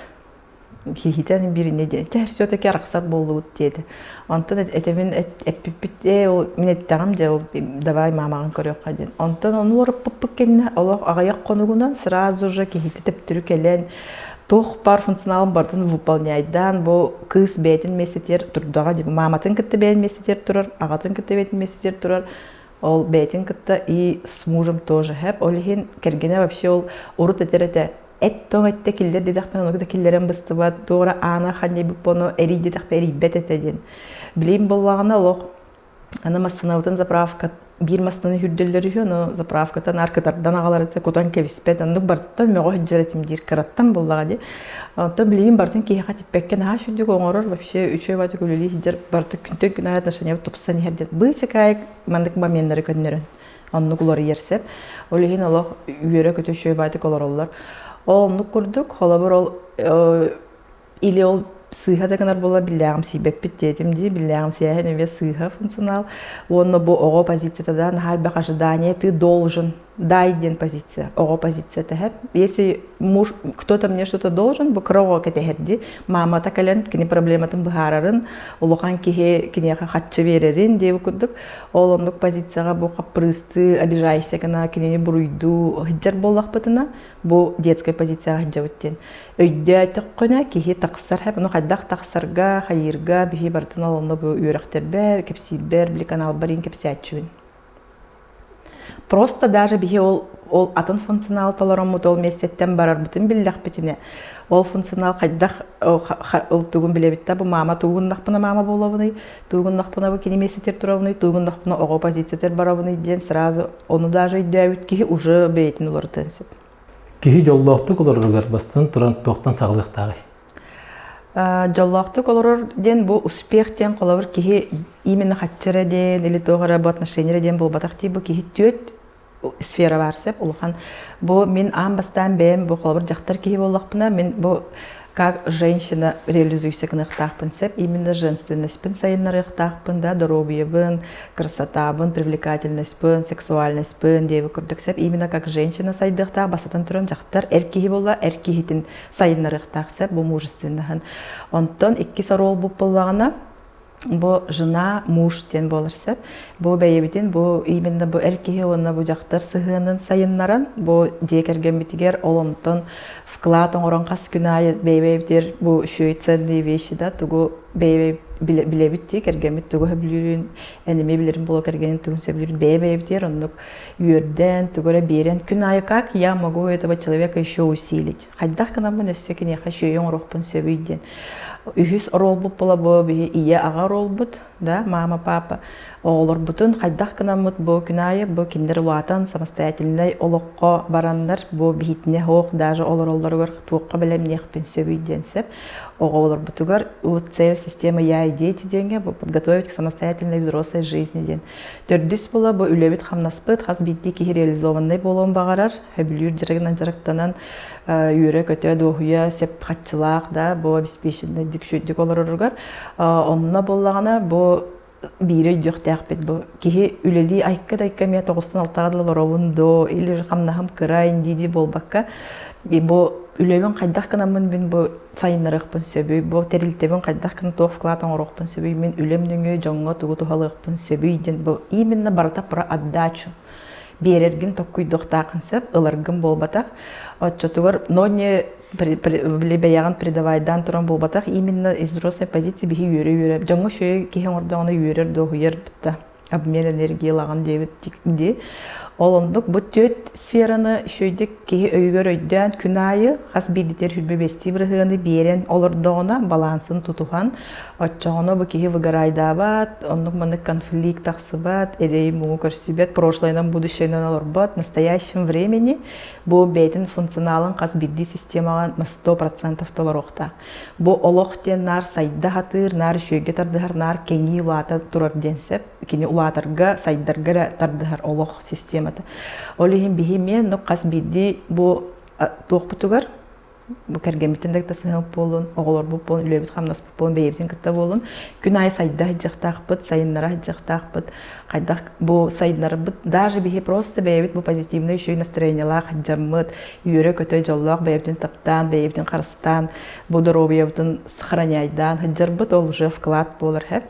A: киһитэн биир инньэ диэн чэ все-таки арахсар буоллубут диэтэ онтон этэбин эппиппит ээ ол мин эттэҕим дьэ ол давай маамаҕын көрүөххэ диэн онтон ону уларыппыппыт кэннэ олох аҕыйах хонугунан сразу же киһитэ төптөрү кэлэн туох баар функционалын барытын выполняйдаан бу кыыс бэйэтин миэстэтигэр турдаҕа мааматын кытта бэйэтин миэстэтигэр турар аҕатын кытта бэйэтин миэстэтигэр турар ол бэйэтин кытта и с мужем тоже хэп ол иһин кэргэнэ вообще ол урут этэр этэ эт тоҥ эттэ киллэр диэтэхпинэ ону да киллэрэн быстыбат туора аана ханньайбыппын эрий диэтэхпинэ эрийбэт этэ диэн билигин буоллаҕына олох аны массыынабытын заправка биир массыынаны үрдэллэр үһү ону заправкатан аркытардан аҕалар этэ кутан кэбиспэт оннук барытыттан мөҕө сылдьар этим диир кыраттан буоллаҕа дии онтон билигин барытын киһиэхэ типпэккэ наһаа сүрдүк оҥорор вообще үчүгэй баҕайытык үлэлии сылдьар барыта күнтэн күн аайы отношениябыт тупсан иһэр диэн быычыкаайык маннык моменнары көннөрөн оннук уларыйар сөп. Ол иһин олох үөрэ-көтө үчүгэй баайдык олороллор. Ол оннук курдук, холобур ол или ол сыыһа да гынар буола биллээҕим сиийбэппит диэтим дии, биллээҕим сийээһин эмиэ сыыһа функционал. Уонна бу оҕо позицията да наһаа элбэх ожидание, ты должен, дай диэн позиция, оҕо позицията һэп. Если муж, кто-то мне что-то должен, бу кыра оҕо кэтэһэр дии. Маамата кэлэн кини проблематын быһаарарын, улахан киһи киниэхэ хаччы биэрэрин диэбит курдук. Ол оннук позицияҕа бу хаппырыыстыы, обижайся гына кинини буруйдуу сылдьар буоллахпытына, бу детскай позицияҕа сылдьабыт диэн. Өйдөөтөххүнэ киһи тахсар, ону хайдах тахсарга, хайыырга биһи барытын ол онно бу үөрэхтэрбэр, кэпсиирбэр, били каналбар иин кэпсээччибин. Просто даже биһи ол ол атын функционал толороммут ол миэстэттэн барарбытын биллэхпитинэ, ол функционал хайдах ол тугун билэбит да бу маама тугуннахпына маама буолабыный, тугуннахпына бу кини миэстэтигэр турабыный, тугуннахпына оҕо позициятыгар барабыный диэн сразу ону даже өйдөөбүт киһи уже бэйэтин уларытыан сөп.
B: Киһи дьоллоохтук олороругар бастатан туран туохтан саҕалыахтааҕый?
A: Дьоллоохтук олорор диэн бу успех диэн холобур киһи именно хаччы эрэ диэн или туох эрэ бу отношение эрэ диэн буолбатах дии бу киһи түөрт сфера баар сөп улахан бу мин аан бастаан бэйэм бу холобур дьахтар киһи буоллахпына мин бу как женщина реализуйся гыныахтаахпын сөп именно женственностьпын сайыннарыахтаахпын да доруобуйабын красотабын привлекательностьпын сексуальностьпын диэбит курдук сөп именно как женщина сайдыахтаах бастатан туран дьахтар эр киһи буолла эр киһитин сайыннарыахтаах сөп бу мужественноһын. Онтон иккис оруолбут буоллаҕына бу жена муж диэн буолар сөп. Бу бэйэбитин бу именно бу эр киһи уонна бу дьахтар сыһыанын сайыннаран бу дьиэ кэргэммитигэр ол онтон вклад оҥорон хас күн аайы бэйэ-бэйэбитигэр бу үчүгэй ценные вещи да тугу бэйэ билэбит дии кэргэммит тугу сөбүлүүрүн эн эмиэ билэрин буолуо кэргэнин тугун сөбүлүүрүн бэйэ-бэйэбитигэр оннук үөрдэн тугу эрэ биэрэн күн аайы как я могу этого человека еще усилить хайдах гынаммын өссө киниэхэ үчүгэй оҥоруохпун сөбүй диэн үһүс оруолбут була бу биһи ийэ аҕа оруолбут да мама папа оҕолорбутун хайдах гынаммыт бу күн аайы бу кинилэр улаатан самостоятельнай олоххо бараннар бу биһитинэ суох даже олороллоругар туохха бэлэмниэхпин сөбүй диэн сөп оҕолорбутугар цель система я и дети диэҥҥэ бу подготовить к самостоятельной взрослой жизни диэн төрдүс була бу үлэбит хамнаспыт хас биирдии киһи реализованнай буолуон баҕарар сөбүлүүр дьарыгынан дьарыктанан үөрэ-көтө дуоһуйа сөп хаччылаах да бу обеспеченнайдык үчүгэйдик олороругар онно буоллаҕына бу биири өйдүөхтээхпит бу киһи үлэлии айка-дайка эмиэ тоҕустан алтаҕа дылы олоробун доо или хамнаһым кыра индии буолбакка бу үлэбин хайдах гынаммын мин бу сайыннарыахпын сөбүй бу тэрилтэбин хайдах гына туох вклад оҥоруохпун сөбүй мин үлэм нөҥүө дьоҥҥо тугу туһалыахпын сөбүй диэн бу именно барыта про отдачу биэрэргин токкуйдуохтааххын сөп, ыларгын буолбатах. Оччотугар но не били бэйэҕин предавайдаан туран буолбатах, именно из взрослой позиции биһи үөрэ-үөрэ, дьоҥҥо үчүгэй киһи оҥордоҕуна үөрэр, дуоһуйар бытта обмен энергиялаҕын диэбит дии. Ол оннук бу түөрт сфераны үчүгэйдик киһи өйүгэр өйдөөн күн аайы хас биирдитигэр 25 бырыһыаны биэрэн олордоҕуна балансын тутуһан оччоҕуна бу киһи выгорайдаабат, оннук маннык конфликт тахсыбат, эрэйи-муҥу көрсүбэт, прошлойынан будущейынан олорбот, настоящем времени бу бэйэтин функционалын хас биирдии системаҕа на 100% толоруохтаах. Бу олох диэн наар сайда сатыыр, наар үчүгэйгэ тардыһар, наар кэҥии улаата турар диэн сөп. Кини улаатарга, сайдарга эрэ тардыһар олох системата. Ол иһин биһи эмиэ ну, хас биирдии бу туохпутугар бу кэргэммитин да кытта сыһыаммыт буоллун, оҕолорбут буоллун, үлэбит-хамнаспыт буоллун, бэйэбитин кытта буоллун, күн аайы сайда сылдьыахтаахпыт, сайыннара сылдьыахтаахпыт. Хайдах бу сайыннарбыт, даже биһи просто бэйэбит бу позитивный үчүгэй настроениелаах дьаммыт, үөрэ-көтө дьоллоох бэйэбитин таптаан, бэйэбитин харыстаан, бу доруобуйабытын сохраняйдаан сылдьарбыт, ол уже вклад буолар һэ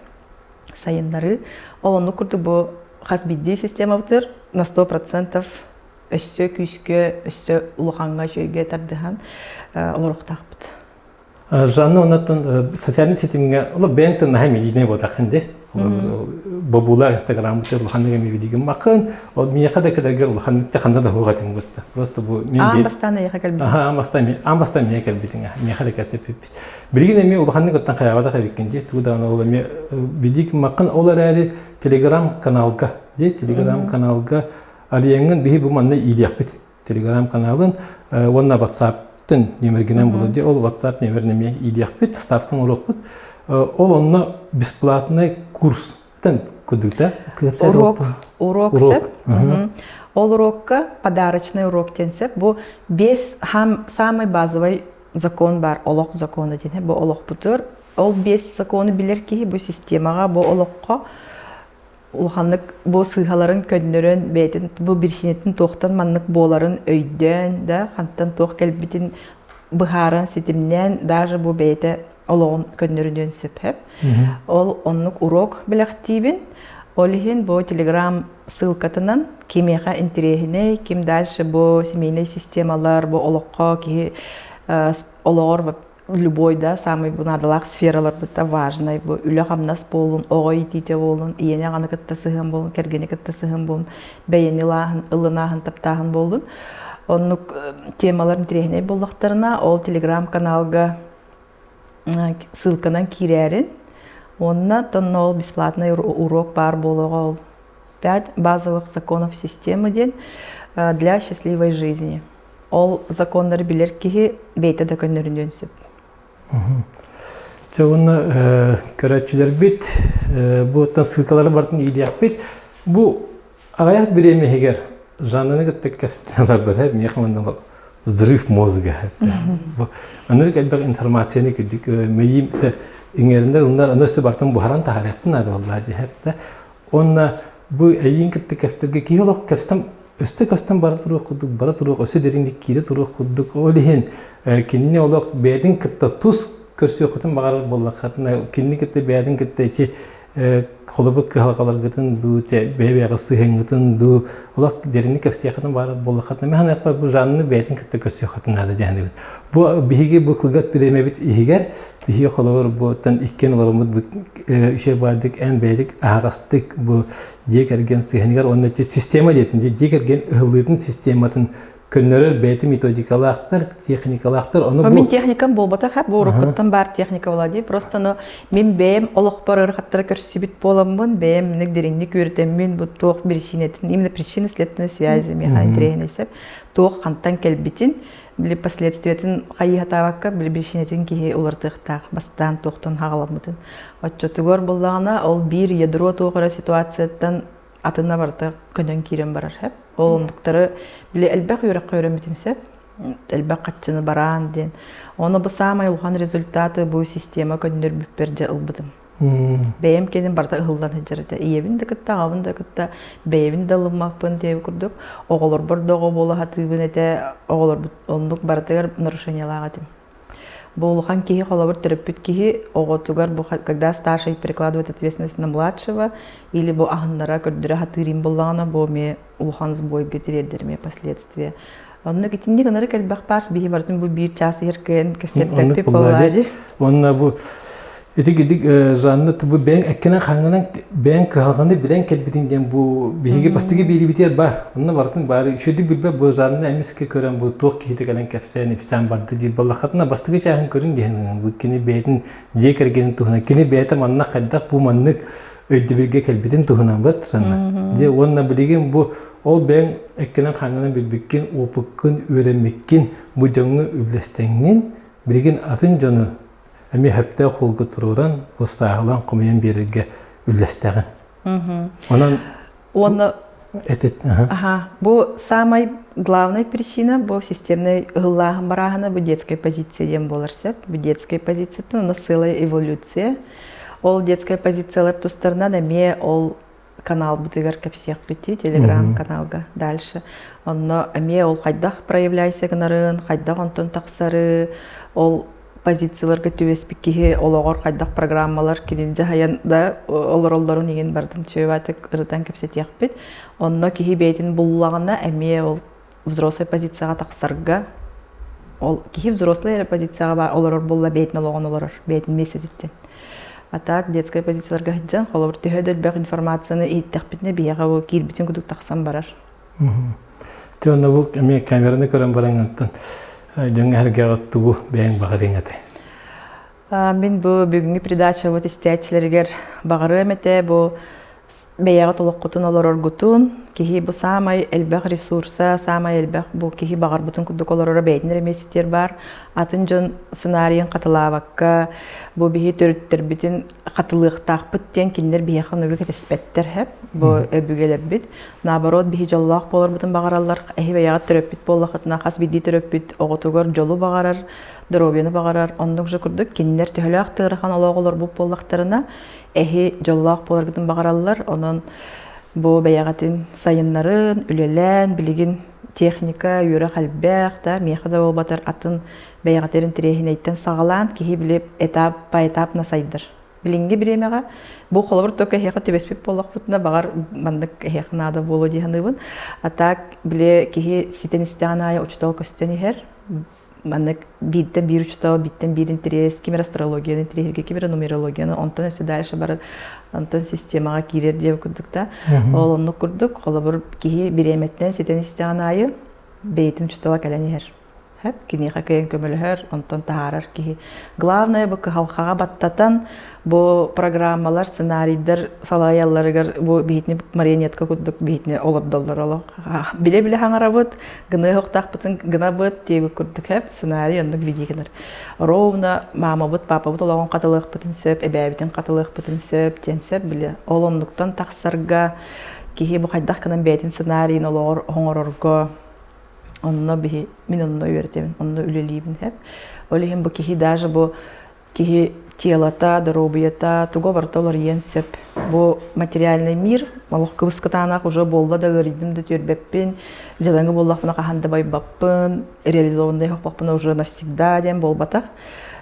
A: сайыннарыы. Ол оннук курдук бу хас биирдии системабытыгар на 100% өссө күүскэ, өссө улахаҥҥа үчүгэйгэ тардыһан олоруохтаахпыт.
B: Жанна оннаттан социальный ситимҥэ олох бэйэҥ наһаа медийнэй буолтаххын дии. Бобуулаах инстаграммыт улаханнык эми видигин макын, ол миэхэ да кэлэргэр улаханнык ханна да хуох этиҥ бутта. Просто бу мин
A: Аан бастаан эйиэхэ кэлбитим.
B: Аха, аан бастаан аан бастаан миэхэ кэлбитиҥ. Миэхэ да кэпсэппиппит. Билигин эми улаханнык оттон хайаабатах эбиккин дии. Тугу даҕаны ол эми видик макын ол эрээри телеграм каналга дии телеграм каналга Алиеҥҥын биһи бу манна иилиэхпит телеграм-каналын уонна WhatsApp-тын нүөмэргинэн булun дии. Ол WhatsApp нүөмэрин эмиэ иилиэхпит, ставка оҥоруохпут. Ол онно бесплатный курс курдук да?
A: Урок, урок сөп. Ол урокка подарочный урок диэн сөп. Бу без самый базовый закон бар, олох закона диэн. Бу олохпутугар ол без законы билэр киһи бу системаҕа, бу олоххо улаханнык бу сыыһаларын көннөрөн бэйэтин бу биричиинэтин туохтан маннык буоларын өйдөөн да хантан туох кэлбитин быһааран ситимнээн даже бу бэйэтэ олоҕун көннөрүнүөн сөп ол оннук урок бэлэхтиибин ол иһин бу телеграм ссылкатынан кимиэхэ интэриэһинэй ким дальше бу семейнай системалар бу олоххо киһи олоҕор любой да самый бу наадалаах сфераларбыта важный бу үлэ-хамнас буолун, оҕо иитиитэ буолун, ийэни аҕаны кытта сыһыан буолун, кэргэни кытта сыһыан буолун, бэйэни ылааһын, ылынааһын, таптааһын буолун. Оннук темалар интэриэһинэй буоллахтарына, ол телеграм-каналга ссылканан киирээрин, уонна тонно ол бесплатный урок баар буолуоҕа ол пять базовых законов системы диэн для счастливой жизни. Ол законнары билэр киһи бэйэтэ да көннөрүнүөн сөп.
B: Чэ уонна көрөөччүлэрбит бу оттон ссылкалары барытын иилиэхпит. Бу аҕыйах бириэмэ иһигэр Жаннаны кытта кэпсэтэлэр бар миэхэ манна взрыв мозга. Бу ынырык элбэх информацияны кырдьык мэйиим иҥэринэр ылынар аны өссө бартын буһаран таһаарыахпын наада буоллаа дии. Уонна бу эйиин кытта кэпсэтэргэ киһи олох кэпсэтэн өстө көстөн бара туруох курдук, бара туруох, өссө дириҥник киирэ туруох курдук. Ол иһин кинини олох бэйэтин кытта тус көрсүөххүтүн баҕарар буоллаххытына, кинини кытта бэйэтин кытта ити холобур кыһалҕаларгытын дуу, бэйэ-бэйэҕэ сыһыаҥҥытын дуу, олох дириҥник кэпсиэххитин баҕарар буоллаххытына, мин саныахпар бу Жанны бэйэтин кытта көрсүөххүтүн наада дьаһаныбыт. Бу биһиги бу кылгас бириэмэбит иһигэр биһиги холобур буоттан иккиэн олороммут бу үчүгэй баардык эн бэйэлик аһаҕастык бу дьиэ кэргэн сыһыаныгар уонна система диэтин дьиэ кэргэн ыһыллыытын систематын көннөрөр бэйэтин методикалаахтар, техникалаахтар.
A: Ону бу... Мин техникам буолбатах, бу уруккуттан баар техника буолла дии. Просто но мин бэйэм олохпор ыарахаттары көрсүбүт буоламмын, бэйэм миник дириҥник үөрэтэммин, бу туох биричиинэтин, именно причинно-следственной связи миэхэ интэриэһинэй сөп. Туох хантан кэлбитин, били последствиятын хайыһатаабакка, били биричиинэтин киһи уларытыахтаах, бастаан туохтан хаҕаламмытын. Оччотугар буллаҕына, ол биир ядро туох эрэ ситуацияттан атына барыта көнөн киирэн барар сөп. Ол оннуктары били элбэх үөрэххэ үөрэммитим сөп. Элбэх хаччыны бараан диэн. Ону бу саамай улахан результаты бу система көннөрбүппэр дьэ ылбытым. Бэйэм кэнин барыта ыһыллан сылдьар этэ. Ийэбин да кытта, аҕабын да кытта, бэйэбин да ылыммаппын диэбит курдук. Оҕолорбор да оҕо буола сатыыбын этэ. Оҕолорбут оннук барытыгар нарушениелаах этим. Бу улахан киһи, холобур, төрөппүт киһи оҕотугар бу когда старший перекладывает ответственность на младшего или бу аһыннара көрдөрө сатыыр им буоллаҕына, бу эмиэ улахан сбойга тириэрдэр эмиэ последствия. Оннук итинник ынырык элбэх баар биһи барытын бу биир чаас иһэр кыайан кэпсэппэппит буоллаа дии.
B: Уонна бу ити гидик Жанна бу бэйэҥ эккинэн хаҥынан бэйэҥ кыһалҕаны билэн кэлбитиҥ диэн бу биһиги бастакы биэриибитигэр баар. Онно барытын баары үчүгэйдик билбэт бу Жанна эмискэ көрөн бу туох киһитэ кэлэн кэпсээн ипсээн барда диир баллахатына бастакы чааһын көрүҥ диэн бу кини бэйэтин дьиэ кэргэнин туһунан кини бэйэтэ манна хайдах бу маннык өйдөбүлгэ кэлбитин туһунан бат Жанна. Дьэ уонна билигин бу Ол бэйэҥ эккинэн-хааҥҥынан билбиккин, опыккын, үөрэммиккин бу дьоҥҥо үллэстэҥҥин, билигин атын дьону эмиэ сөптөөх суолга туруоран, бу сааһылаан хомуйан биэрэргэ үллэстэҕин. Онон
A: Уонна
B: этит
A: Аха, бу самай главная причина бу системный ыһыллааһын барааһына бу детская позиция диэн буолар сөп. Бу детская позицияттан онно сыалай эволюция. Ол детская позициялар тустарынан эмиэ ол каналбытыгар кэпсиэхпитий телеграм-каналга дальше онно эмиэ ол хайдах проявляйся гынарын хайдах онтон тахсары ол позицияларга түбэспит киһи олоҕор хайдах программалар кинини дьаһайан да олороллорун иҥин барытын чүөбаатык ырытан кэпсэтиэхпит онно киһи бэйэтин буллаҕына эмиэ ол взрослай позицияҕа тахсарга ол киһи взрослай эрэ позицияҕа олорор буолла бэйэтин олоҕун олорор бэйэтин миэстэтиттэн а так детскай позицияларга сылдьан холобур төһө да элбэх информацияны иһиттэхпитинэ биһиэхэ бу киирбитин курдук тахсан барар
B: Те онно бу эмиэ камераны көрөн бараҥҥыттан дьоҥҥо эргэҕэ тугу бэйэҥ баҕарыаҥ этэй?
A: Мин бу бүгүҥҥү передачабыт истээччилэригэр баҕарыам этэ бу бэйэҕит олоххутун олороргутун, киһи бу саамай элбэх ресурса, саамай элбэх бу киһи баҕарбытын курдук олороро бэйэтин эрэ миэстэтигэр баар. Атын дьон сценарийын хатылаабакка, бу биһи төрүттэрбитин хатылыахтаахпыт диэн кинилэр биһиэхэ оннугу кэтэспэттэр һэп бу өбүгэлэрбит. Наоборот, биһи дьоллоох буоларбытын баҕараллар. Эһи бэйэҕит төрөппүт буоллаххытына, хас биирдии төрөппүт оҕотугар дьолу баҕарар, доруобуйаны баҕарар. Оннук же курдук кинилэр төһөлөөх тыарахан олох олорбут буоллахтарына, эһи дьоллоох буоларгытын баҕараллар. Онон бу бэйэҕитин сайыннарын, үлэлээн, билигин техника, үөрэх элбэх да, миэхэ да буолбатар атын бэйэҕитин интэриэһинэйтэн саҕалаан киһи били этап по этапно сайдар. Билиҥҥи бириэмэҕэ бу холобур только эһиэхэ түбэспит буоллахпытына баҕар маннык эһиэхэ наада буолуо дии саныыбын. А так били киһи ситэн истэҕин аайы учуутал көстөн иһэр маннык бииртэн биир учуутал, бииртэн биир интэриэс, ким эрэ астрологияны интэриэһиргэ, ким эрэ нумерологияны, онтон өссө дальше барар, онтон системаҕа киирэр диэбит курдук да. Ол оннук курдук, холобур, киһи бириэмэттэн ситэн истэҕин аайы бэйэтин учуутала кэлэн иһэр. Хэп, киниэхэ кыайан көмөлөһөр, онтон таһаарар киһи. Главное бу кыһалҕаҕа баттатан, бу программалар, сценарийдар салайалларыгар бу биһитини марионетка курдук биһитини олордоллор олох. Билэ-билэ хаҥарабыт, гыныа охтаахпытын гынабыт диэбит курдук хэп, сценарий оннук види гынар. Ровно маамабыт, папабыт олоҕун хатылыахпытын сөп, эбээбитин хатылыахпытын сөп диэн сөп били. Ол оннуктан тахсарга киһи бу хайдах гынан бэйэтин сценарийын олоҕор оҥорорго Онно биһи мин онно үөрэтэбин, онно үлэлиибин хэп. Ол иһин бу киһи даже бу киһи телата, доруобуйата туга барыта уларыйыан сөп. Бу материальный мир олох кыбыс-кытаанах уже буолла да ыарыйдым да түөрбэппин, дьадаҥы буоллахпына хаһан да байбаппын, реализованный хоппохпуна уже навсегда диэн буолбатах.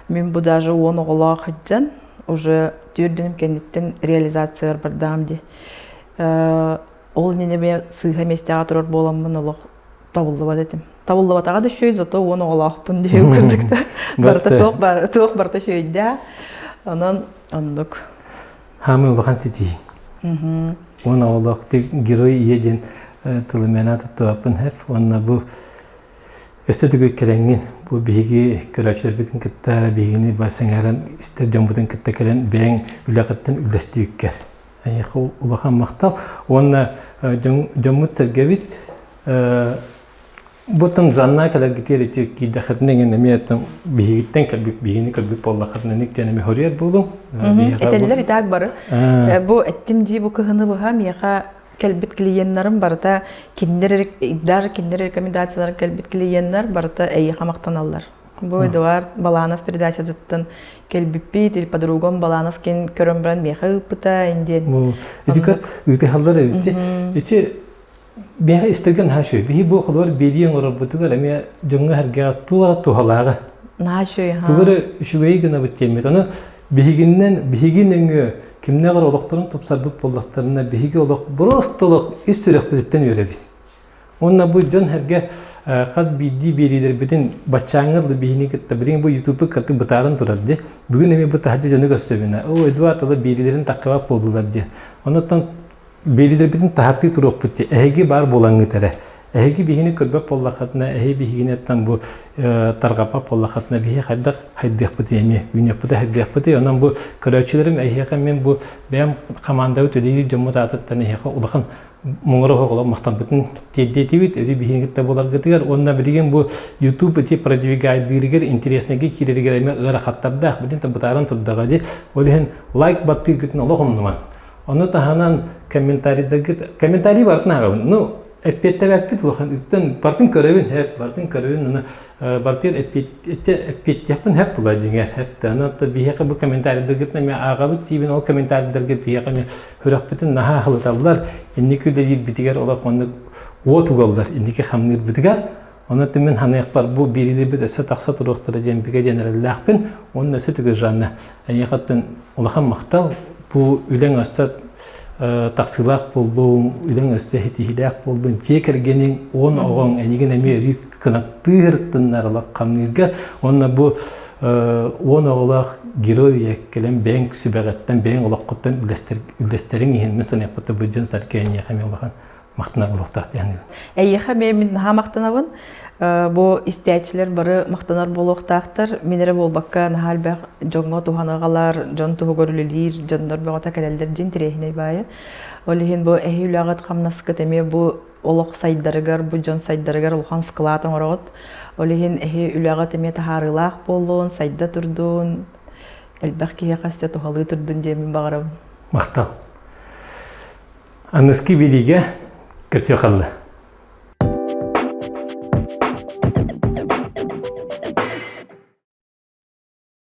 A: Мин бу даже 10 оҕолоох сылдьан уже түөрдүнүм кэнниттэн реализациябар бардаам дии. Ол иннинэ сыыһа миэстэҕэ турар буоламмын олох табыллыбат этим. Табыллыбатаҕа да үчүгэй, зато 10 оҕолоохпун диэн курдук да. Барыта туох туох барыта үчүгэйдээ. Онон оннук.
B: Хаамыы улахан ситиһии. 10 оҕолоох герой ийэ диэн тылы мээнэ туттубаппын хэп. Уонна бу өссө төгүл кэлэҥҥин бу биһиги көрөөччүлэрбитин кытта биһигини ба сэҥээрэн истэр дьоммутун кытта кэлэн бэйэҥ үлэҕиттэн үллэстибиккэр Эйиэхэ улахан махтал. Уонна дьоммут-сэргэбит бутун Жанна кэлэргитигэр ити киирдэххитинэ эҥин эмиэ биһигиттэн кэлбит биһигини көрбүт буоллаххытына ник диэн эмиэ хоруйар буолуҥ.
A: Этэллэр итак бары. Бу эттим дии бу кыһыны быһа миэхэ кэлбит клиеннарым барыта кинилэр даже кинилэр рекомендациялар кэлбит клиеннар барыта эйиэхэ махтаналлар. Бу Эдуард Баланов передачатыттан кэлбиппит, или подругам Баланов кин көрөн баран миэхэ ыыппыта индиэн.
B: Ити ыытыһаллар эбит. Ити биэхэ истэргэ наһаа үчүгэй. Биһи бу холобур биэрии оҥорорбутугар эмиэ дьоҥҥо сэргэҕэ туора туһалааҕа.
A: Наһаа үчүгэй.
B: Тугу эрэ үчүгэйи гынабыт диэммит. Аны биһигиннэн биһиги нөҥүө кимнээҕэр олохторун тупсарбыт буоллахтарына биһиги олох просто олох ис сүрэхпититтэн үөрэбит. Уонна бу дьон сэргэ хас биирдии биэриилэрбитин баччааҥҥа дылы биһини кытта билигин бу ютубу кыртык бытааран турар дии. Бүгүн эмиэ бу таһырдьа дьону көрсөбүнэ. Оо, Эдуард ала биэриилэрин таххыбат буоллулар дии. Оннуттан биэриилэрбитин таһартыы туруохпут дии. Эһиги баар буолаҥҥыт эрэ. Эһиги биһигини көрбөт буоллаххытына, эһиги биһигинэттэн бу тарҕаппат буоллаххытына, биһи хайдах хайдыахпытый эмиэ, үүнүөхпүтэ хайдыахпытый. Онон бу көрөөччүлэрим эһиэхэ мин бу бэйэм хамаандабыт үлэлиир дьоммут аатыттан эһиэхэ улахан муҥура оҕолор махтаммытын тиэрдиэтибит өрүү биһиги кытта буоларгытыгар уонна билигин бу YouTube ити продвигайдыырыгар интереснайга киирэригэр эмиэ ыарахаттардаах билин да бытааран турдаҕа дии ол иһин лайк баттыыргытын олох умнумаҥ ону таһынан комментарийдаргыт комментарий барытын ааҕабын ну эппиэттэбэппит улахан үктэн бартын көрөбүн хэп бартын көрөбүн аны бартыгар эппиэттиэхпин хэп була дьиҥэр хэп аны биһиэхэ бу комментарийдаргытын эмиэ ааҕабыт диибин ол комментарийдарга биһиэхэ эмиэ Сүрэхпитин наһаа аһылыталлар, инники үлэлиирбитигэр олох оннук уот угаллар, инники хамныырбытыгар. Онон мин ханыахпар бу биэриилэрбит өссө тахса туруохтара диэн бигэ диэн эрэллээхпин. Уонна өссө төгүл Жанна, эйиэхэттэн улахан махтал. Бу үлэҥ өссө тахсыылаах буоллуҥ, үлэҥ өссө ситиһиилээх буоллун, дьиэ кэргэниҥ, уон оҕоҥ эйигин эмиэ өрүү кынаттыы сырыттыннар олох хамныырга. Уонна бу уон оҕолоох герой кэлэн бэйэҥ сүбэҕиттэн, бэйэҥ олоххуттан үллэстэриҥ иһин мин саныахпыт бу дьон сэргэ эйиэхэ эмиэ улахан махтанар буолуохтаах диэн
A: Эйиэхэ эмиэ мин наһаа махтанабын. Бу истээччилэр бары махтанар буолуохтаахтар. Мин эрэ буолбакка наһаа элбэх дьоҥҥо туһаныгалар, дьон туһугар үлэлиир дьоннор бөҕөтө кэлэллэр дьин тириэһинэй баайы. Ол иһин бу эһи үлэҕит хамнаскыт эмиэ бу олох сайдарыгар, бу дьон сайдарыгар улахан вклад оҥороҕут. Ол иһин эһи үлэҕит эмиэ таһаарыылаах буоллун, сайда турдун, элбэх киһиэхэ өссө туһалыы турдун диэммин баҕарабын.
B: Махтал. Аныски бириигэ көрсүө халла.